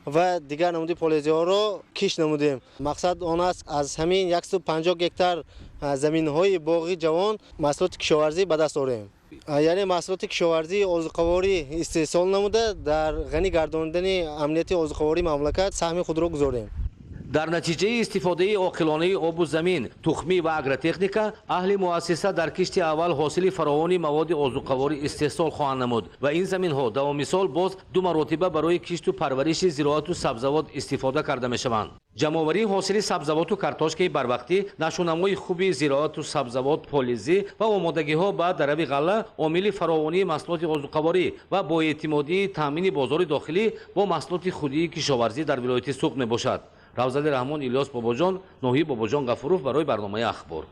ва дигар намуди полезиҳоро кишт намудем. Мақсад он аст, аз ҳамин 150 гектар заминҳои боғи ҷавон маҳсулоти кишоварзӣ ба даст орем. Яъне маҳсулоти кишоварзии озуқаворӣ истеҳсол намуда, дар ғанӣ гардонидани амнияти озуқавории мамлакат саҳми худро гузорем. Дар натиҷаи истифодаи оқилонаи обу замин, тухмӣ ва агротехника, аҳли муассиса дар кишти аввал ҳосили фаровони маводи озуқаворӣ истеҳсол хоҳанд намуд ва ин заминҳо давоми сол боз ду маротиба барои кишту парвариши зироату сабзавот истифода карда мешаванд. Ҷамъоварии ҳосили сабзавоту картошкаи барвақтӣ, нашъунамои хуби зироату сабзавот, полизӣ ва омодагиҳо ба дарави ғалла омили фаровонии маҳсулоти озуқаворӣ ва боэътимодии таъмини бозори дохилӣ бо маҳсулоти худии кишоварзӣ дар вилояти Суғд мебошад. Равзали Раҳмон, Илёс Бобоҷон, ноҳияи Бобоҷон Ғафуров барои барномаи Ахбор.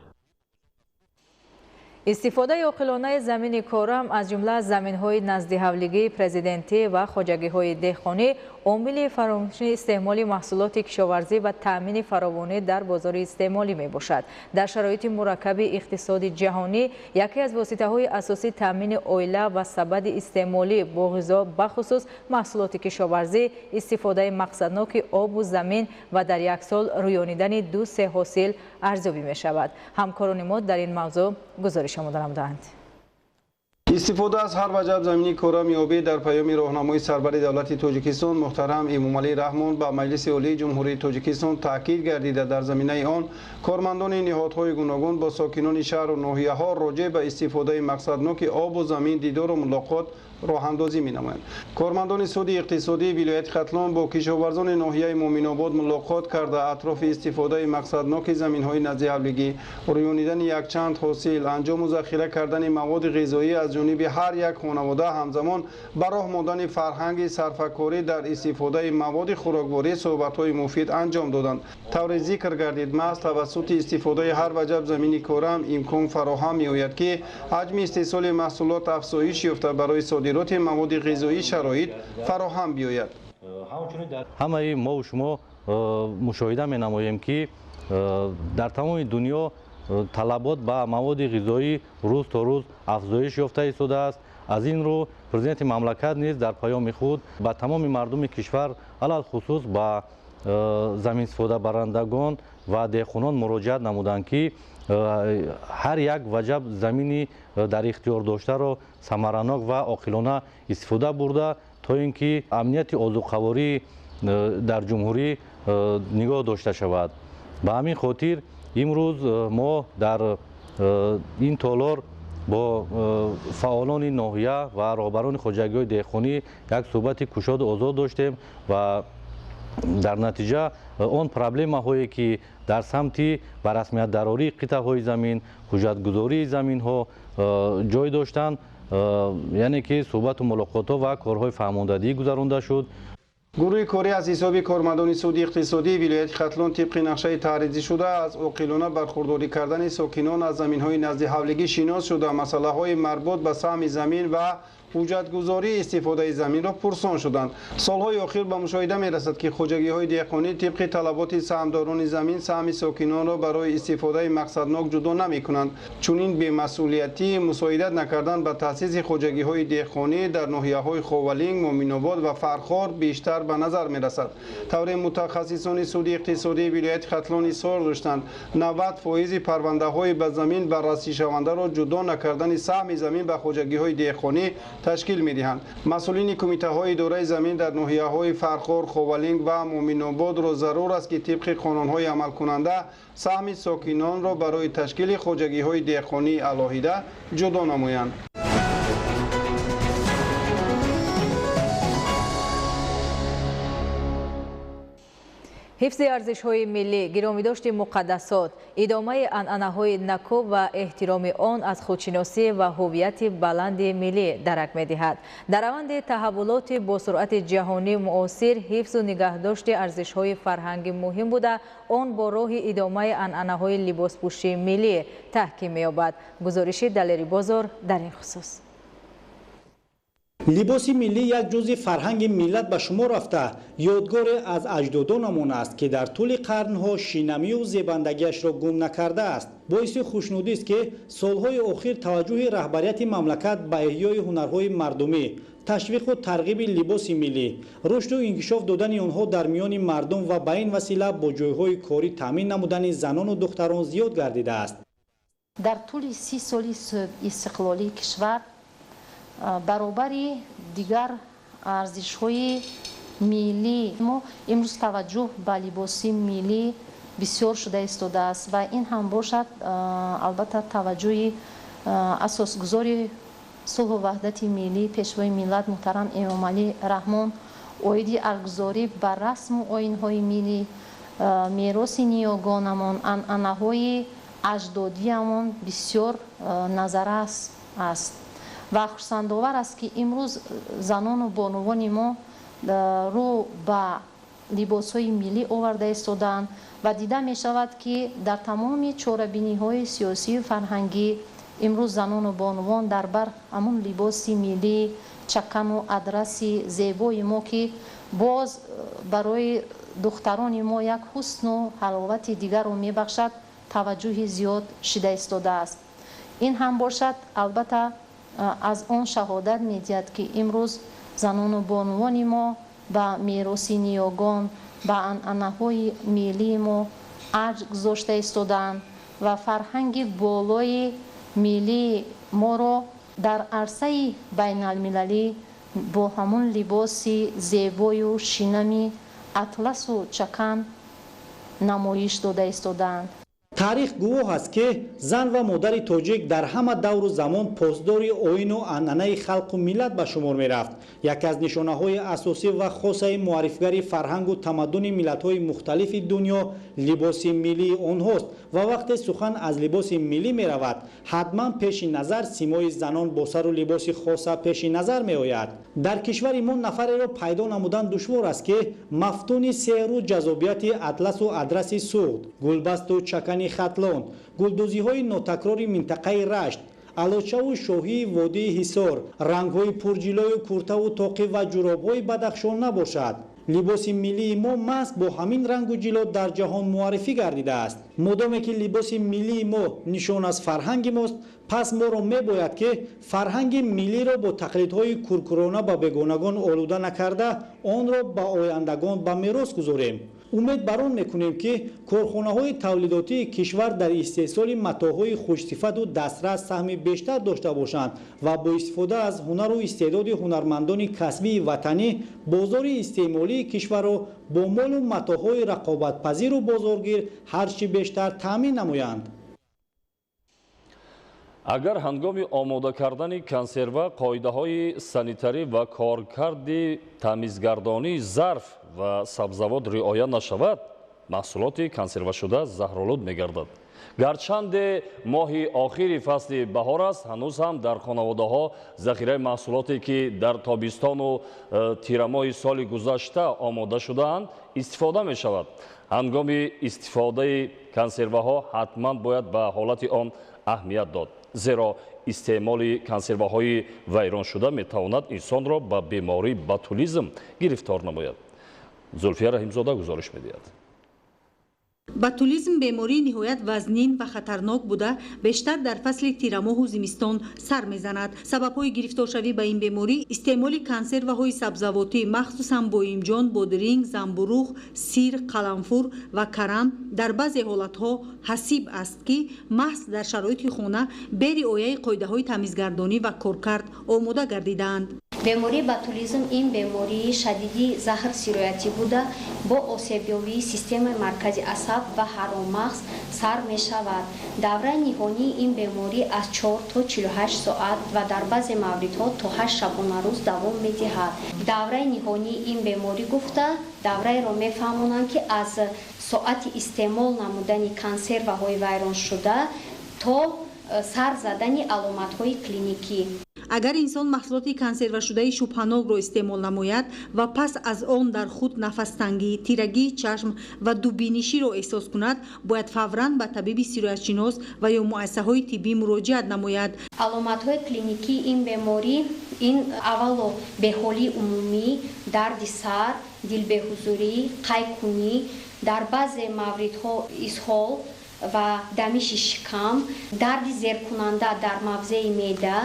Истифодаи оқилонаи замини корам, аз ҷумла заминҳои наздиҳавлигии президентӣ ва хоҷагиҳои деҳқонӣ, омили фаромӯшии истеъмоли маҳсулоти кишоварзӣ ва таъмини фаровонӣ дар бозори истеъмолӣ мебошад. Дар шароити мураккаби иқтисоди ҷаҳонӣ яке аз воситаҳои асосии таъмини оила ва сабади истеъмолӣ бо ғизо, бахусус маҳсулоти кишоварзӣ, истифодаи мақсадноки обу замин ва дар як сол рӯёнидани 2-3 ҳосил арзёбӣ мешавад. Ҳамкорони мо дар ин мавзӯъ гузориш омода намудаанд. Истифода аз ҳар ваҷаб замини корами обӣ дар паёми роҳнамои сарвари давлати Тоҷикистон муҳтарам Эмомалӣ Раҳмон ба Маҷлиси Олии Ҷумҳурии Тоҷикистон таъкид гардида, дар заминаи он кормандони ниҳодҳои гуногун бо сокинони шаҳру ноҳияҳо роҷеъ ба истифодаи мақсадноки обу замин дидору мулоқот роҳандозӣ менамоянд. Кормандони суди иқтисодии вилояти Хатлон бо кишоварзони ноҳияи Муъминобод мулоқот карда, атрофи истифодаи мақсадноки заминҳои наздиҳавлигӣ, рӯёнидани якчанд ҳосил, анҷому захира кардани маводи ғизоӣ аз ҷониби ҳар як хонавода, ҳамзамон ба роҳ мондани фарҳанги сарфакорӣ дар истифодаи маводи хӯрокворӣ суҳбатҳои муфид анҷом доданд. Тавре зикр гардид, маҳз тавассути истифодаи ҳар ваҷаб замини корам имкон фароҳам меояд, ки ҳаҷми истеҳсоли маҳсулот афзоиш ёфта, барои содироти маводи ғизоӣ шароит фароҳам биёяд. Ҳамаи мову шумо мушоҳида менамоем, ки дар тамоми дунё талабот ба маводи ғизоӣ рӯз то рӯз афзоиш ёфта истодааст. Аз ин рӯ президенти мамлакат низ дар паёми худ ба тамоми мардуми кишвар, алалхусус ба заминистифодабарандагон ва деҳқонон муроҷиат намуданд, ки ҳар як ваҷаб замини дар ихтиёр доштаро самаранок ва оқилона истифода бурда, то ин ки амнияти озуқаворӣ дар ҷумҳурӣ нигоҳ дошта шавад. Ба ҳамин хотир имрӯз мо дар ин толор бо фаъолони ноҳия ва роҳбарони хоҷагиҳои деҳқонӣ як суҳбати кушоду озод доштем ва дар натиҷа он проблемаҳое, ки дар самти ба расмият дарории қитъаҳои замин, ҳуҷҷатгузории заминҳо ҷой доштанд, яъне ки суҳбату мулоқотҳо ва корҳои фаҳмондадиҳӣ гузаронда шуд. Гурӯҳи корӣ аз ҳисоби кормандони суди иқтисодии вилояти Хатлон тибқи нақшаи таъризишуда аз оқилона бархурдорӣ кардани сокинон аз заминҳои наздиҳавлигӣ шинос шуда, масъалаҳои марбут ба саҳми замин ва ҳуҷҷатгузории истифодаи заминро пурсон шуданд. Солҳои охир ба мушоҳида мерасад, ки хоҷагиҳои деҳқонӣ тибқи талаботи саҳмдорони замин саҳми сокинонро барои истифодаи мақсаднок ҷудо намекунанд. Чунин бемасъулиятӣ мусоидат накардан ба таъсиси хоҷагиҳои деҳқонӣ дар ноҳияҳои Ховалинг, Муъминобод ва Фархор бештар ба назар мерасад. Тавре мутахассисони суди иқтисодии вилояти Хатлон изҳор доштанд, 90% парвандаҳои ба замин баррасишавандаро ҷудо накардани саҳми замин ба хоҷагиҳои деҳқонӣ ташкил медиҳанд. Масъулини кумитаҳои идораи замин дар ноҳияҳои Фархор, Ховалинг ва Муъминободро зарур аст, ки тибқи қонунҳои амалкунанда саҳми сокинонро барои ташкили хоҷагиҳои деҳқонии алоҳида ҷудо намоянд. Ҳифзи арзишҳои миллӣ, гиромидошти муқаддасот, идомаи анъанаҳои наку ва эҳтироми он аз худшиносӣ ва ҳуввияти баланди миллӣ дарак медиҳад. Дар раванди таҳаввулоти бо суръати ҷаҳонӣ муосир ҳифзу нигаҳдошти арзишҳои фарҳангӣ муҳим буда, он бо роҳи идомаи анъанаҳои либоспӯшии миллӣ таҳким меёбад. Гузориши Далери Бозор дар ин хусус. Либоси миллӣ як ҷузъи фарҳанги миллат ба шумор рафта, ёдгоре аз аҷдодонамон аст, ки дар тӯли қарнҳо шинамию зебандагиашро гум накардааст. Боиси хушнудист, ки солҳои охир таваҷҷӯҳи раҳбарияти мамлакат ба эҳёи ҳунарҳои мардумӣ, ташвиқу тарғиби либоси миллӣ, рушду инкишоф додани онҳо дар миёни мардум ва ба ин васила бо ҷойҳои корӣ таъмин намудани занону духтарон зиёд гардидааст. Дар тӯли 30 соли истиқлолии кишвар баробари дигар арзишҳои миллӣ мо имрӯз таваҷҷӯҳ ба либоси миллӣ бисёр шуда истодааст ва ин ҳам бошад, албатта, таваҷҷӯҳи асосгузори сулҳу ваҳдати миллӣ, Пешвои миллат муҳтарам Эмомалӣ Раҳмон оиди арзгузорӣ ба расму оинҳои миллӣ, мероси ниёгонамон, анъанаҳои аҷдодиамон бисёр назаррас аст. Ва хурсандовар аст, ки имрӯз занону бонувони мо рӯ ба либосҳои миллӣ оварда истодаанд ва дида мешавад, ки дар тамоми чорабиниҳои сиёсию фарҳангӣ имрӯз занону бонувон дар бар ҳамун либоси миллӣ, чакану адраси зебои мо, ки боз барои духтарони мо як ҳусну ҳаловати дигарро мебахшад, таваҷҷӯҳи зиёд шида истодааст. Ин ҳам бошад, албатта, аз он шаҳодат медиҳад, ки имрӯз занону бонувони мо ба мероси ниёгон, ба анъанаҳои миллии мо арҷ гузошта истодаанд ва фарҳанги болои миллии моро дар арсаи байналмилалӣ бо ҳамун либоси зебою шинами атласу чакан намоиш дода истодаанд. Таърих гувоҳ аст, ки зан ва модари тоҷик дар ҳама давру замон посдори оину анъанаи халқу миллат ба шумор мерафт. Яке аз нишонаҳои асосӣ ва хосаи муаррифгари фарҳангу тамаддуни миллатҳои мухталифи дунё либоси миллии онҳост ва вақте сухан аз либоси миллӣ меравад, ҳатман пеши назар симои занон бо сару либоси хоса пеши назар меояд. Дар кишвари мо нафареро пайдо намудан душвор аст, ки мафтуни сеҳру ҷазобияти атласу адраси Суғд, гулбасту чакани Хатлон, гулдӯзиҳои нотакрори минтақаи Рашт, алочаву шоҳии водии Ҳисор, рангҳои пурҷилою куртаву тоқӣ ва ҷуробҳои Бадахшон набошад. Либоси миллии мо маҳз бо ҳамин рангу ҷило дар ҷаҳон муаррифӣ гардидааст. Модоме ки либоси миллии мо нишон аз фарҳанги мост, пас моро мебояд, ки фарҳанги миллиро бо тақлидҳои куркурона ба бегонагон олуда накарда, онро ба ояндагон ба мерос гузорем. Умед бар он мекунем, ки корхонаҳои тавлидотии кишвар дар истеҳсоли матоъҳои хушсифату дастрас саҳми бештар дошта бошанд ва бо истифода аз ҳунару истеъдоди ҳунармандони касбии ватанӣ бозори истеъмолии кишварро бо молу матоъҳои рақобатпазиру бозоргир ҳар чӣ бештар таъмин намоянд. Агар ҳангоми омода кардани консерва қоидаҳои санитарӣ ва коркарди тамизгардонии зарф ва сабзавот риоя нашавад, маҳсулоти консервашуда заҳролуд мегардад. Гарчанде моҳи охири фасли баҳор аст, ҳанӯз ҳам дар хонаводаҳо захираи маҳсулоте, ки дар тобистону тирамоҳи соли гузашта омода шудаанд, истифода мешавад. Ҳангоми истифодаи консерваҳо ҳатман бояд ба ҳолати он аҳамият дод, зеро истеъмоли консерваҳои вайроншуда метавонад инсонро ба бемории ботулизм гирифтор намояд. Зулфия Раҳимзода гузориш медиҳад. Ботулизм бемории ниҳоят вазнин ва хатарнок буда, бештар дар фасли тирамоҳу зимистон сар мезанад. Сабабҳои гирифторшавӣ ба ин беморӣ истеъмоли консерваҳои сабзавотӣ, махсусан боимҷон, бодринг, замбуруғ, сир, қаламфур ва карам, дар баъзе ҳолатҳо ҳасиб аст, ки маҳз дар шароити хона бе риояи қоидаҳои тамизгардонӣ ва коркард омода гардидаанд. Бемории ботулизм ин бемории шадиди заҳрсироятӣ буда, Бо осебёбии системаи маркази асаб ва ҳароммағз сар мешавад. Давраи ниҳонии ин беморӣ аз 4 то 48 соат ва дар баъзе мавридҳо то 8 шабонарӯз давом медиҳад. Давраи ниҳонии ин беморӣ гуфта давраеро мефаҳмонанд, ки аз соати истеъмол намудани консерваҳои вайроншуда то сар задани аломатҳои клиникӣ. Агар инсон маҳсулоти консервашудаи шубҳанокро истеъмол намояд ва пас аз он дар худ нафастангӣ, тирагии чашм ва дубиниширо эҳсос кунад, бояд фавран ба табиби сироятшинос ва ё муассисаҳои тиббӣ муроҷиат намояд. Аломатҳои клиникии ин беморӣ ин аввало беҳолии умумӣ, дарди сар, дилбеҳузурӣ, қайкунӣ, дар баъзе мавридҳо изҳол ва дамиши шикам, дарди зеркунанда дар мавзеи меъда,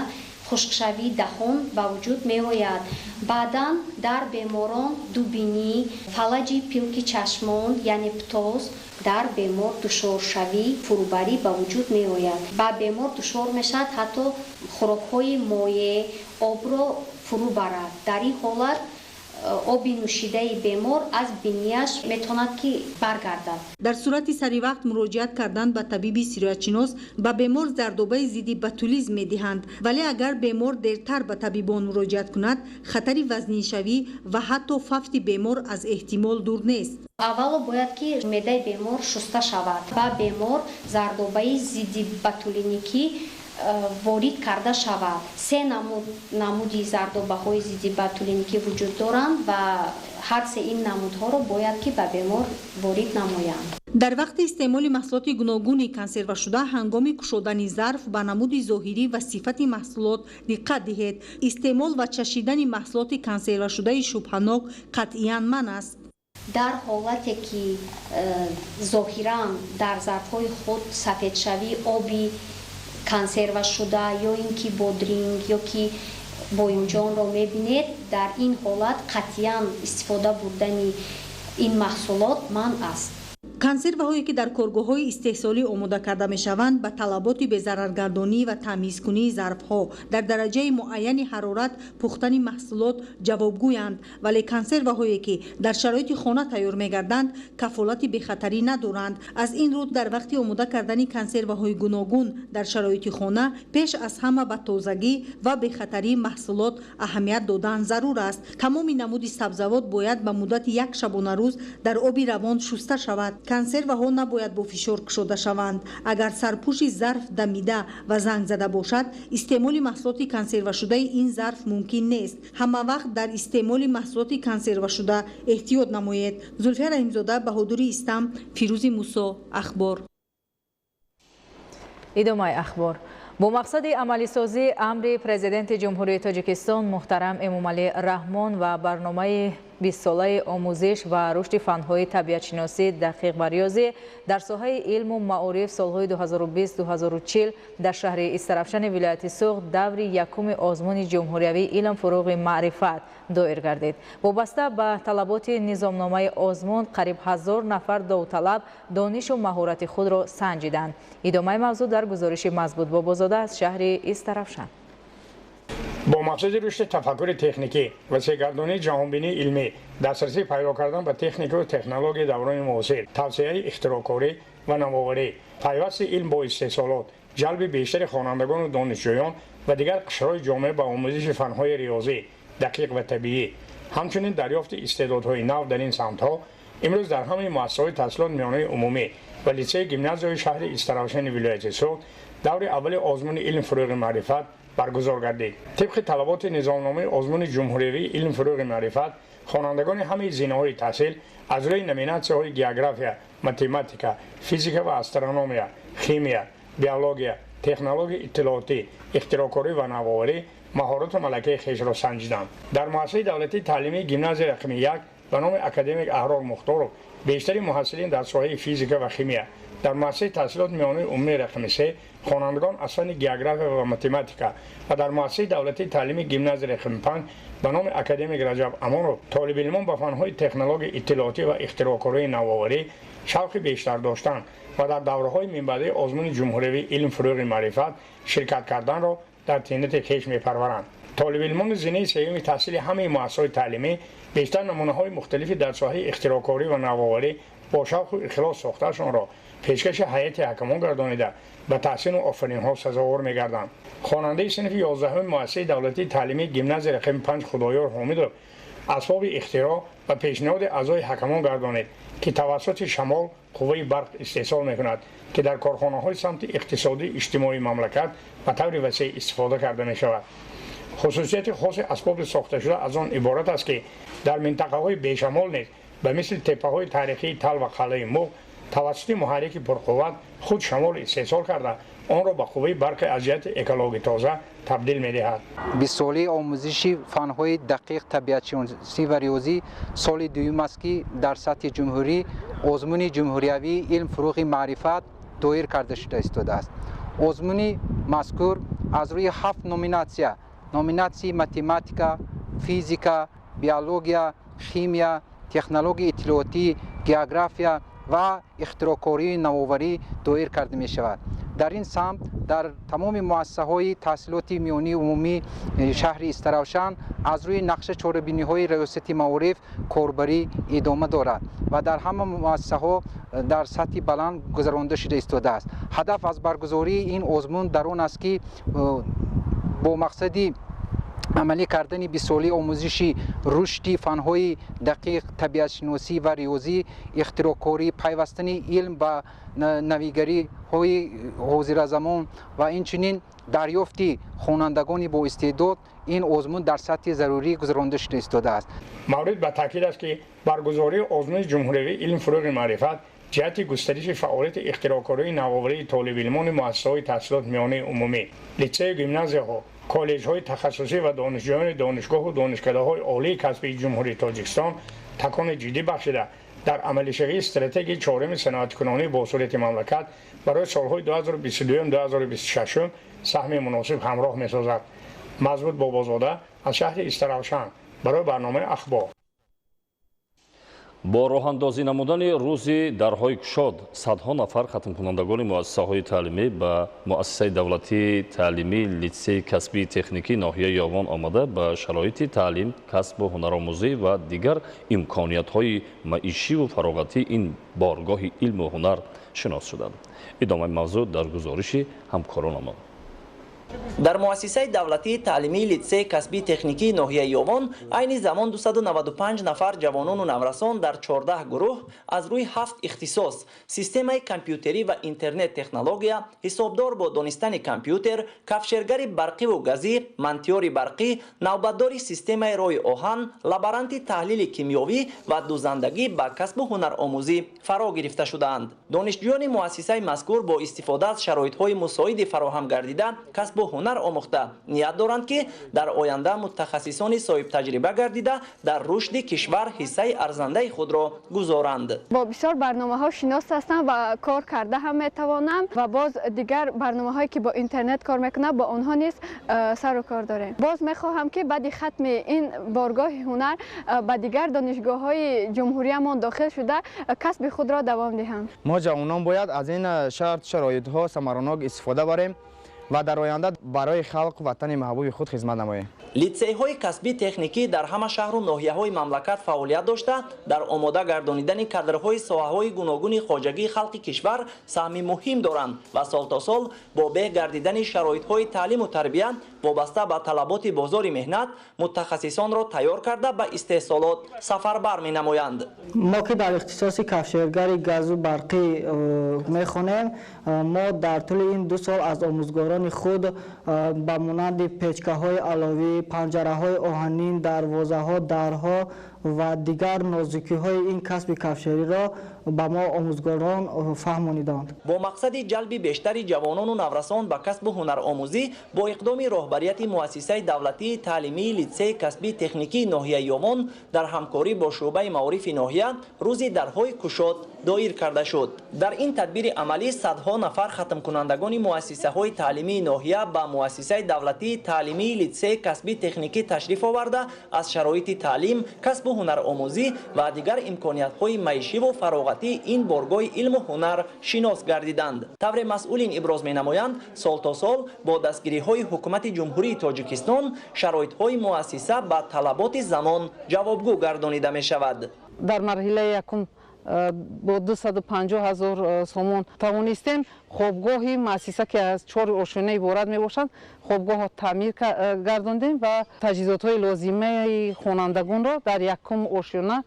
хушкшавии даҳон ба вуҷуд меояд. Баъдан дар беморон дубинӣ, фалаҷи пилки чашмон, яъне птоз, дар бемор душворшавӣ, фурӯбарӣ ба вуҷуд меояд. Ба бемор душвор мешавад ҳатто хӯрокҳои моеъ, обро фурӯ барад. Дар ин ҳолат оби нӯшидаи бемор аз бинияш метавонад ки баргардад. Дар сурати саривақт муроҷиат кардан ба табиби сироятшинос ба бемор зардобаи зидди ботулизм медиҳанд, вале агар бемор дертар ба табибон муроҷиат кунад, хатари вазниншавӣ ва ҳатто фавти бемор аз эҳтимол дур нест. Аввало бояд ки меъдаи бемор шуста шавад. Ба бемор зардобаи зидди ботулиникӣ ворид карда шавад. Се намуди зардобаҳои зидди ботулиникӣ вуҷуд доранд ва ҳар се ин намудҳоро бояд ки ба бемор ворид намоянд. Дар вақти истеъмоли маҳсулоти гуногуни консервашуда ҳангоми кушодани зарф ба намуди зоҳирӣ ва сифати маҳсулот диққат диҳед. Истеъмол ва чашидани маҳсулоти консервашудаи шубҳанок қатъиян манъ аст. Дар ҳолате ки зоҳиран дар зарфҳои худ сафедшавии оби консервашуда ё ин ки бодринг ё ки боимҷонро мебинед, дар ин ҳолат қатъиян истифода бурдани ин маҳсулот манъ аст. Консерваҳое ки дар коргоҳҳои истеҳсолӣ омода карда мешаванд, ба талаботи безараргардонӣ ва тамизкунии зарфҳо дар дараҷаи муайяни ҳарорат пухтани маҳсулот ҷавобгӯянд, вале консерваҳое ки дар шароити хона тайёр мегарданд, кафолати бехатарӣ надоранд. Аз ин рӯ дар вақти омода кардани консерваҳои гуногун дар шароити хона пеш аз ҳама ба тозагӣ ва бехатарии маҳсулот аҳамият додан зарур аст. Тамоми намуди сабзавот бояд ба муддати як шабонарӯз дар оби равон шуста шавад. Консерваҳо набояд бо фишор кушода шаванд. Агар сарпӯши зарф дамида ва занг зада бошад, истеъмоли маҳсулоти консервашудаи ин зарф мумкин нест. Ҳама вақт дар истеъмоли маҳсулоти консервашуда эҳтиёт намоед. Зулфия Раҳимзода, Баҳодури Истам, Фирӯзи Мусо, Ахбор. Идомаи ахбор. Бо мақсади амалисозии амри Президенти Ҷумҳурии Тоҷикистон муҳтарам Эмомалӣ Раҳмон ва барномаи 20-солаи омӯзиш ва рушди фанҳои табиатшиносӣ, дақиқ ва риёзӣ дар соҳаи илму маориф солҳои 2020-2040 дар шаҳри Истаравшани вилояти Суғд даври якуми озмуни ҷумҳуриявии илм фуруғи маърифат доир гардид. Вобаста ба талаботи низомномаи озмун қариб 1000 нафар довталаб донишу маҳорати худро санҷиданд. Идомаи мавзӯъ дар гузориши Мазбут Бобозода аз шаҳри Истаравшан. Бо мақсади рушди тафаккури техникӣ ва сегардонии ҷаҳонбинии илмӣ, дастрасӣ пайдо кардан ба техникаву технологияи даврони муосир, тавсеаи ихтироъкорӣ ва навоварӣ, пайвасти илм бо истеҳсолот, ҷалби бештари хонандагону донишҷӯён ва дигар қишрҳои ҷомеа ба омӯзиши фанҳои риёзӣ, дақиқ ва табиӣ, ҳамчунин дарёфти истеъдодҳои нав дар ин самтҳо, имрӯз дар ҳамаи муассисаҳои таҳсилоти миёнаи умумӣ ва литсеи гимназияҳои шаҳри Истаравшани вилояти Суғд даври аввали озмуни илм фуруғи маърифат баргузор гардид. Тибқи талаботи низомномаи озмуни ҷумҳуриявии илм фуруғи маърифат, хонандагони ҳамаи зинаҳои таҳсил аз рӯи номинатсияҳои география, математика, физика ва астрономия, химия, биология, технологияи иттилоотӣ, ихтироъкорӣ ва навоварӣ маҳорату малакаи хешро санҷиданд. Дар муассисаи давлатии таълимии гимназияи рақами 1 ба номи академик Аҳрор Мухторов бештари муҳассилин дар соҳаи физика ва химия, дар муассисаи таҳсилоти миёнаи умумии рақами 3 хонандагон аз фанни география ва математика ва дар муассисаи давлатии таълимии гимназияи рақами 5 ба номи академик Раҷаб Амонов толибилмон ба фанҳои технологияи иттилоотӣ ва ихтироъкории навоварӣ шавқи бештар доштанд ва дар давраҳои минбаъдаи озмуни ҷумҳуриявии илм фуруғи маърифат ширкат карданро дар тинати хеш мепарваранд. Толибилмони зинаи сеюми таҳсили ҳамаи муассисаҳои таълимӣ бештар намунаҳои мухталифи дар соҳаи ихтироъкорӣ ва навоварӣ бо шавқу ихлос сохтаашонро пешкаши ҳайати ҳакамон гардонида, ба таҳсину офаринҳо сазовор мегарданд. Хонандаи синфи 11-уми муассисаи давлатии таълимии гимназияи рақами 5 Худоёр Ҳомидов асбоби ихтироъ ва пешниҳоди аъзои ҳакамон гардонид, ки тавассути шамол қувваи барқ истеҳсол мекунад, ки дар корхонаҳои самти иқтисодӣ иҷтимоии мамлакат ба таври васеъ истифода карда мешавад. Хусусияти хоси асбоби сохташуда аз он иборат аст, ки дар минтақаҳои бешамол низ ба мисли теппаҳои таърихии Тал ва Қалъаи Муғ тавассути муҳаррики пурқувват худ шамол истеҳсол карда, онро ба қувваи барқи аз ҷиҳати экологӣ тоза табдил медиҳад. 20-солаи омӯзиши фанҳои дақиқ, табиатшиносӣ ва риёзӣ соли дуюм аст, ки дар сатҳи ҷумҳурӣ озмуни ҷумҳуриявии илм фурӯғи маърифат доир карда шуда истодааст. Озмуни мазкур аз рӯи 7 номинатсия: номинатсияи математика, физика, биология, химия, технологияи иттилоотӣ, география ва ихтироъкории навоварӣ доир карда мешавад. Дар ин самт дар тамоми муассисаҳои таҳсилоти миёнии умумии шаҳри Истаравшан аз рӯи нақша чорабиниҳои раёсати маориф корбарӣ идома дорад ва дар ҳама муассисаҳо дар сатҳи баланд гузаронда шуда истодааст. Ҳадаф аз баргузории ин озмун дар он аст, ки бо мақсади амалӣ кардани 20-солаи омӯзиши рушди фанҳои дақиқ, табиатшиносӣ ва риёзӣ, ихтироъкорӣ, пайвастани илм ба навигариҳои ҳозиразамон ва инчунин дарёфти хонандагони боистеъдод ин озмун дар сатҳи зарурӣ гузаронда шуда истодааст. Маврид ба таъкид аст, ки баргузории озмуни ҷумҳуриявии илм фурӯғи маърифат ҷиҳати густариши фаъолияти ихтироъкории навоварии толибилмони муассисаҳои таҳсилоти миёнаи умумӣ, литсею гимназияҳо, коллеҷҳои тахассусӣ ва донишҷӯёни донишгоҳу донишкадаҳои олии касбии Ҷумҳурии Тоҷикистон такони ҷиддӣ бахшида, дар амалишавии стратегияи чоруми саноаткунонии босуръати мамлакат барои солҳои 2022-2026 саҳми муносиб ҳамроҳ месозад. Мазбут Бобозода аз шаҳри Истаравшан барои барномаи Ахбор. Бо роҳандозӣ намудани рӯзи дарҳои кушод садҳо нафар хатмкунандагони муассисаҳои таълимӣ ба муассисаи давлатии таълимии литсеи касбии техникии ноҳияи Ёвон омада, ба шароити таълим, касбу ҳунаромӯзӣ ва дигар имкониятҳои маишиву фароғатии ин боргоҳи илму ҳунар шинос шуданд. Идомаи мавзӯъ дар гузориши ҳамкоронамон. Дар муассисаи давлатии таълимии литсеи касбии техникии ноҳияи Ёвон айни замон 295 нафар ҷавонону наврасон дар 14 гурӯҳ аз рӯи 7 ихтисос: системаи компютерӣ ва интернет-технология, ҳисобдор бо донистани компютер, кафшергари барқиву газӣ, мантиёри барқӣ, навбатдори системаи роҳи оҳан, лаборанти таҳлили кимиёвӣ ва дузандагӣ ба касбу ҳунаромӯзӣ фаро гирифта шудаанд. Донишҷӯёни муассисаи мазкур бо истифода аз шароитҳои мусоиди фароҳам гардида касбу ҳунар омӯхта, ният доранд, ки дар оянда мутахассисони соҳибтаҷриба гардида, дар рушди кишвар ҳиссаи арзандаи худро гузоранд. Бо бисёр барномаҳо шинос ҳастам ва кор карда ҳам метавонам ва боз дигар барномаҳое ки бо интернет кор мекунам, бо онҳо низ сару кор дорем. Боз мехоҳам, ки баъди хатми ин боргоҳи ҳунар ба дигар донишгоҳҳои ҷумҳуриямон дохил шуда, касби худро давом диҳам. Мо ҷавонон бояд аз ин шарт шароитҳо самаранок истифода барем ва дар оянда барои халқ, ватани маҳбуби худ хизмат намоем. Литсейҳои касбии техникӣ дар ҳама шаҳру ноҳияҳои мамлакат фаъолият дошта, дар омода гардонидани кадрҳои соҳаҳои гуногуни хоҷагии халқи кишвар саҳми муҳим доранд ва сол то сол бо беҳ гардидани шароитҳои таълиму тарбия вобаста ба талаботи бозори меҳнат мутахассисонро тайёр карда, ба истеҳсолот сафарбар менамоянд. Мо ки дар ихтисоси кафшергари газу барқӣ мехонем, мо дар тӯли ин 2 сол аз омӯзгорони худ ба монанди печкаҳои аловӣ, панҷараҳои оҳанин, дарвозаҳо, дарҳо ва дигар нозукиҳои ин касби кафшериро ба мо омӯзгорон фаҳмониданд. Бо мақсади ҷалби бештари ҷавонону наврасон ба касбу ҳунаромӯзӣ бо иқдоми роҳбарияти муассисаи давлатии таълимии литсеи касбии техникии ноҳияи Ёвон дар ҳамкорӣ бо шӯъбаи маорифи ноҳия рӯзи дарҳои кушод доир карда шуд. Дар ин тадбири амалӣ садҳо нафар хатмкунандагони муассисаҳои таълимии ноҳия ба муассисаи давлатии таълимии литсеи касбии техникӣ ташриф оварда, аз шароити таълим, касбу таълиму ҳунаромӯзӣ ва дигар имкониятҳои маишиву фароғатии ин боргоҳи илму ҳунар шинос гардиданд. Тавре масъулин иброз менамоянд, сол то сол бо дастгириҳои ҳукумати Ҷумҳурии Тоҷикистон шароитҳои муассиса ба талаботи замон ҷавобгӯ гардонида мешавад. Дар марҳилаи якум бо 250 ҳазор сомон тавонистем хобгоҳи муассиса, ки аз 4 ошёна иборат мебошад, хобгоҳро таъмир гардондем ва таҷҳизотҳои лозимаи хонандагонро дар якум ошёна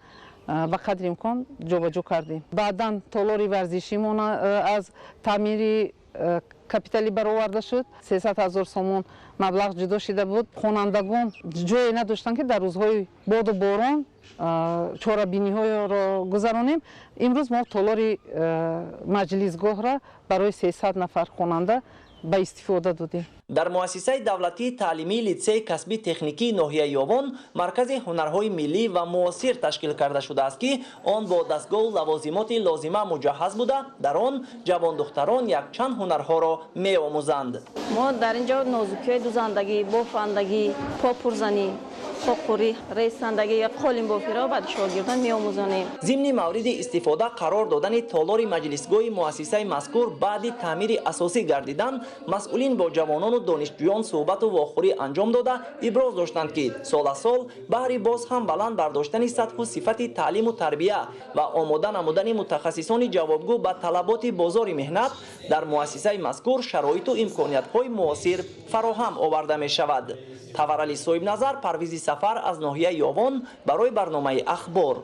ба қадри имкон ҷобаҷо кардем. Баъдан толори варзишимон аз таъмири капиталӣ бароварда шуд. 300 ҳазор сомон маблағ ҷудо шида буд. Хонандагон ҷое надоштанд, ки дар рӯзҳои боду борон чорабиниҳоро гузаронем. Имрӯз мо толори маҷлисгоҳро барои 300 нафар хонанда ба истифода додем. Дар муассисаи давлатии таълимии литсеи касби техникии ноҳияи Ёвон маркази ҳунарҳои миллӣ ва муосир ташкил карда шудааст, ки он бо дастгоҳу лавозимоти лозима муҷаҳҳаз буда, дар он ҷавондухтарон якчанд ҳунарҳоро меомӯзанд. Мо дар ин ҷо нозукиҳои дузандагӣ, бофандагӣ, попурзанӣ, хоқурӣ, ресандагӣ ва қолинбофиро ба шогирдон меомӯзонем. Зимни мавриди истифода қарор додани толори маҷлисгоҳи муассисаи мазкур баъди таъмири асосӣ гардидан, масъулин бо ҷавонону донишҷӯён суҳбату вохӯрӣ анҷом дода, иброз доштанд, ки сол аз сол баҳри боз ҳам баланд бардоштани сатҳу сифати таълиму тарбия ва омода намудани мутахассисони ҷавобгӯ ба талаботи бозори меҳнат дар муассисаи мазкур шароиту имкониятҳои муосир фароҳам оварда мешавад. Таварали Соҳибназар, Парвизи Сафар аз ноҳияи Ёвон барои барномаи Ахбор.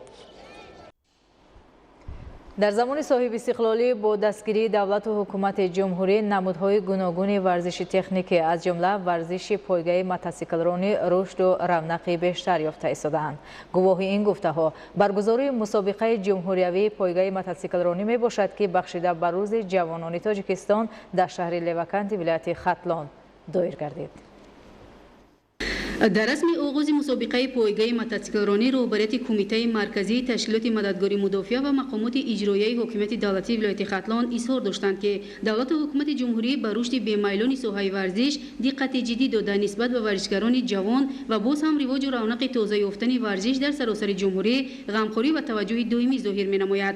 Дар замони соҳибистиқлолӣ бо дастгирии давлату ҳукумати ҷумҳурӣ намудҳои гуногуни варзиши техникӣ, аз ҷумла варзиши пойгаи мотосиклронӣ рушду равнақи бештар ёфта истодаанд. Гувоҳи ин гуфтаҳо баргузории мусобиқаи ҷумҳуриявии пойгаи мотосиклронӣ мебошад, ки бахшида ба рӯзи ҷавонони Тоҷикистон дар шаҳри Леваканти вилояти Хатлон доир гардид. Дар расми оғози мусобиқаи пойгаи мотосиклронӣ роҳбарияти Кумитаи марказии ташкилоти мададгори мудофиа ва мақомоти иҷроияи ҳокимияти давлатии вилояти Хатлон изҳор доштанд, ки давлату ҳукумати ҷумҳурӣ ба рушди бемайлони соҳаи варзиш диққати ҷиддӣ дода, нисбат ба варзишгарони ҷавон ва боз ҳам ривоҷу равнақи тоза ёфтани варзиш дар саросари ҷумҳурӣ ғамхорӣ ва таваҷҷӯҳи доимӣ зоҳир менамояд.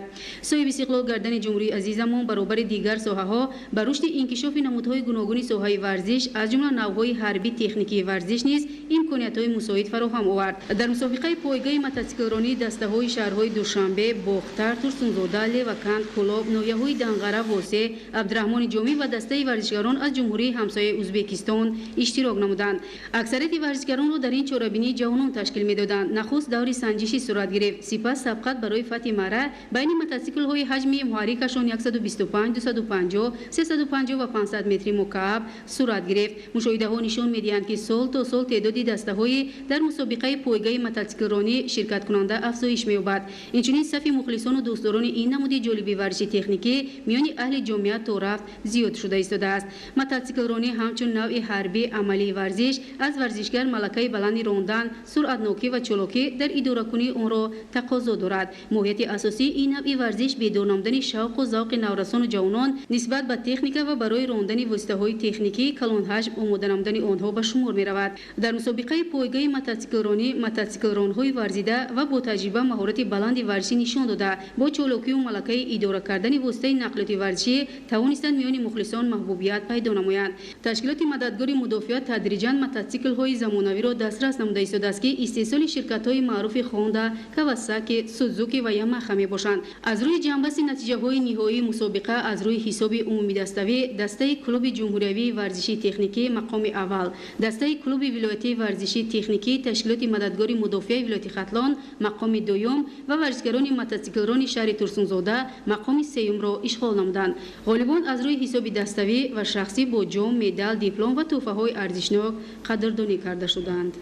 Соҳиби истиқлол гардани ҷумҳурии азизамон баробари дигар соҳаҳо ба рушди инкишофи намудҳои гуногуни соҳаи варзиш, аз ҷумла навъҳои ҳарбӣ техникии варзиш низ имкониятҳои мусоид фароҳам овард. Дар мусобиқаи пойгаи мотосиклронӣ дастаҳои шаҳрҳои Душанбе, Бохтар, Турсунзода, Леваканд, Кӯлоб, ноҳияҳои Данғара, Восеъ, Абдураҳмони Ҷомӣ ва дастаи варзишгарон аз ҷумҳурии ҳамсояи Ӯзбекистон иштирок намуданд. Аксарияти варзишгаронро дар ин чорабинӣ ҷавонон ташкил медоданд. Нахуст даври санҷишӣ сурат гирифт, сипас сабқат барои фатҳи маъра байни мотосиклҳои ҳаҷми муҳаррикашон 125, 250, 350 ва 500 метри мукааб сурат гирифт. Мушоҳидаҳо нишон медиҳанд, ки сол то сол теъдоди дастаҳои дар мусобиқаи пойгаи мотосиклронӣ ширкаткунанда афзоиш меёбад. Инчунин сафи мухлисону дӯстдорони ин намуди ҷолиби варзиши техникӣ миёни аҳли ҷомеа то рафт зиёд шуда истодааст. Мотосиклронӣ ҳамчун навъи ҳарбӣ амалии варзиш аз варзишгар малакаи баланди рондан, суръатнокӣ ва чолокӣ дар идоракунии онро тақозо дорад. Моҳияти асосии ин навъи варзиш бедор намудани шавқу завқи наврасону ҷавонон нисбат ба техника ва барои рондани воситаҳои техникии калонҳаҷм омода намудани онҳо ба шумор меравад. Дар мусобиқаи пойгаи мотосиклронӣ мотосиклронҳои варзида ва бо таҷриба маҳорати баланди варзишӣ нишон дода, бо чолокию малакаи идора кардани воситаи нақлиёти варзишӣ тавонистанд миёни мухлисон маҳбубият пайдо намоянд. Ташкилоти мададгори мудофиа тадриҷан мотосиклҳои замонавиро дастрас намуда истодааст, ки истеҳсоли ширкатҳои маъруфи Хонда, Кавасаки, Сузуки ва Ямаха мебошанд. Аз рӯи ҷамъбасти натиҷаҳои ниҳоии мусобиқа аз рӯи ҳисоби умумидаставӣ дастаи клуби ҷумҳуриявии варзишии техникӣ мақоми аввал, дастаи клуби вилоятии варзишии техникии ташкилоти мададгори мудофиаи вилояти Хатлон мақоми дуюм ва варзишгарони мотосиклрони шаҳри Турсунзода мақоми сеюмро ишғол намуданд. Ғолибон аз рӯи ҳисоби даставӣ ва шахсӣ бо ҷом, медал, диплом ва тӯҳфаҳои арзишнок қадрдонӣ карда шуданд.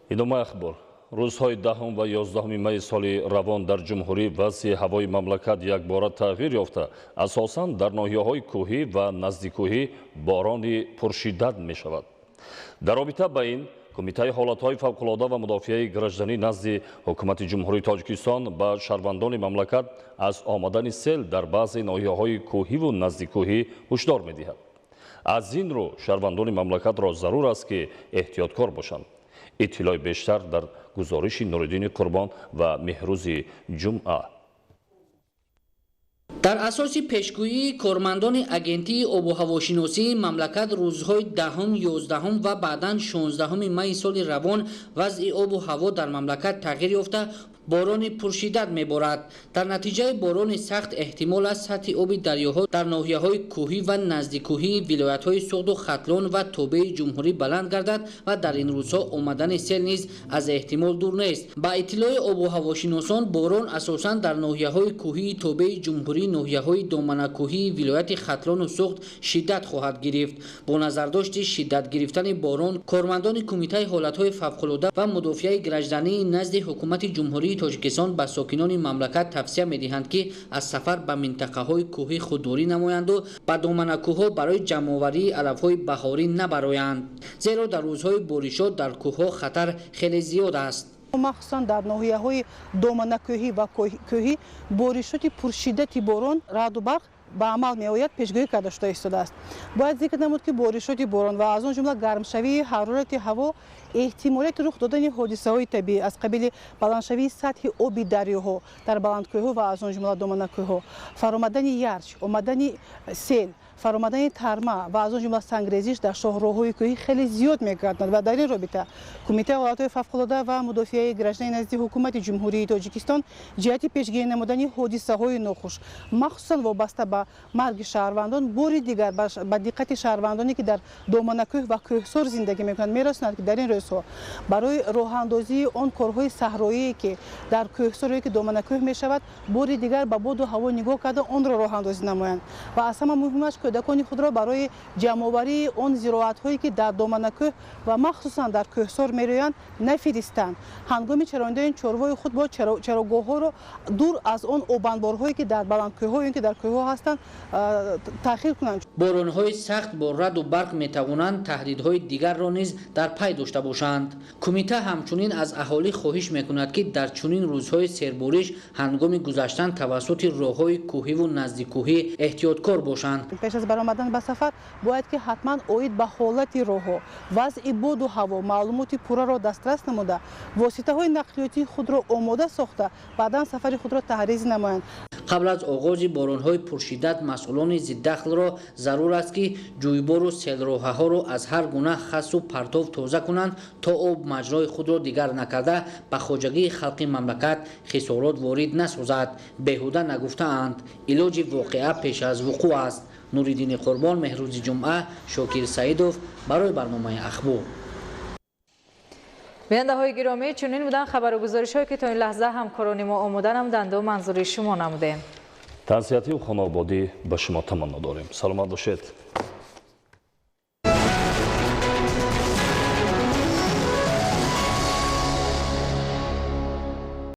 Идомаи ахбор. Рӯзҳои 10 ва 11 майи соли равон дар ҷумҳурӣ вазъи ҳавои мамлакат якбора тағйир ёфта, асосан дар ноҳияҳои кӯҳӣ ва наздиккӯҳӣ борони пуршиддат мешавад. Дар робита ба ин Кумитаи ҳолатҳои фавқулода ва мудофиаи гражданӣ назди ҳукумати Ҷумҳурии Тоҷикистон ба шаҳрвандони мамлакат аз омадани сел дар баъзе ноҳияҳои кӯҳиву наздиккӯҳӣ ҳушдор медиҳад. Аз ин рӯ шаҳрвандони мамлакатро зарур аст, ки эҳтиёткор бошанд. Иттилои бештар дар гузориши Нуриддини Қурбон ва Меҳрӯзи Ҷумъа. Дар асоси пешгӯии кормандони агентии обуҳавошиносии мамлакат, рӯзҳои 10, 11 ва баъдан 16 майи соли равон вазъи обу ҳаво дар мамлакат тағйир ёфта, борони пуршиддат меборад. Дар натиҷаи борони сахт эҳтимол аст сатҳи оби дарёҳо дар ноҳияҳои кӯҳӣ ва наздиккӯҳии вилоятҳои Суғду Хатлон ва тобеи ҷумҳурӣ баланд гардад ва дар ин рӯзҳо омадани сел низ аз эҳтимол дур нест. Ба иттилои обуҳавошиносон, борон асосан дар ноҳияҳои кӯҳии тобеи ҷумҳурӣ, ноҳияҳои доманакӯҳии вилояти Хатлону Суғд шиддат хоҳад гирифт. Бо назардошти шиддат гирифтани борон, кормандони Кумитаи ҳолатҳои фавқулода ва мудофиаи граждании назди Ҳукумати Ҷумҳурии Тоҷикистон ба сокинони мамлакат тавсия медиҳанд, ки аз сафар ба минтақаҳои кӯҳӣ худдорӣ намоянду ба доманакӯҳҳо барои ҷамъоварии алафҳои баҳорӣ набароянд, зеро дар рӯзҳои боришот дар кӯҳҳо хатар хеле зиёд аст. Махсусан дар ноҳияҳои доманакӯҳӣ ва кӯҳӣ боришоти пуршиддати борон, раъду барқ ба амал меояд, пешгӯӣ карда шуда истодааст. Бояд зикр намуд, ки боришоти борон ва аз он ҷумла гармшавии ҳарорати ҳаво эҳтимолияти рух додани ҳодисаҳои табиӣ аз қабили баландшавии сатҳи оби дарёҳо дар баландкӯҳҳо ва аз он ҷумла доманакӯҳҳо, фаромадани ярч, омадани сел, фаромадани тарма ва аз он ҷумла сангрезиш дар шоҳроҳҳои кӯҳӣ хеле зиёд мегардад. Ва дар ин робита Кумитаи ҳолатҳои фавқулода ва мудофиаи граждании назди Ҳукумати Ҷумҳурии Тоҷикистон ҷиҳати пешгирӣ намудани ҳодисаҳои нохуш, махсусан вобаста ба марги шаҳрвандон, бори дигар ба диққати шаҳрвандоне, ки дар доманакӯҳ ва кӯҳсор зиндагӣ мекунанд, мерасонад, ки дар ин рӯзҳо барои роҳандозии он корҳои саҳроие, ки дар кӯҳсоре ки доманакӯҳ мешавад, бори дигар ба боду ҳаво нигоҳ карда онро роҳандозӣ намоянд ва аз ҳама муҳимаш кӯдакони худро барои ҷамъоварии он зироатҳое, ки дар доманакӯҳ ва махсусан дар кӯҳсор мерӯянд, нафиристанд. Ҳангоми чарондани чорвои худ бояд чарогоҳҳоро дур аз он обанборҳое, ки дар баландкӯҳҳо ё ки дар кӯҳҳо ҳастанд, таъхир кунанд. Боронҳои сахт бо раъду барқ метавонанд таҳдидҳои дигарро низ дар пай дошта бошанд. Кумита ҳамчунин аз аҳолӣ хоҳиш мекунад, ки дар чунин рӯзҳои сербориш ҳангоми гузаштан тавассути роҳҳои кӯҳиву наздиккӯҳӣ эҳтиёткор бошанд. Пеш аз баромадан ба сафар бояд ки ҳатман оид ба ҳолати роҳҳо, вазъи боду ҳаво маълумоти пурраро дастрас намуда, воситаҳои нақлиётии худро омода сохта, баъдан сафари худро таҳриз намоянд. Қабл аз оғози боронҳои пуршиддат масъулони зиддахлро зарур аст, ки ҷӯйбору селроҳаҳоро аз ҳар гуна хасу партов тоза кунанд, то об маҷрои худро дигар накарда ба хоҷагии халқи мамлакат хисорот ворид насозад. Беҳуда нагуфтаанд, илоҷи воқеа пеш аз вуқӯъ аст. Нуриддини Қурбон, Меҳрӯзи Ҷумъа, Шокир Саидов барои барномаи Ахбор. Бинандаҳои гиромӣ, чунин буданд хабару гузоришҳое, ки то ин лаҳза ҳамкорони мо омода намуданд манзури шумо намудем. Тансиҳатию хонаободӣ ба шумо таманно дорем. Саломат бошед.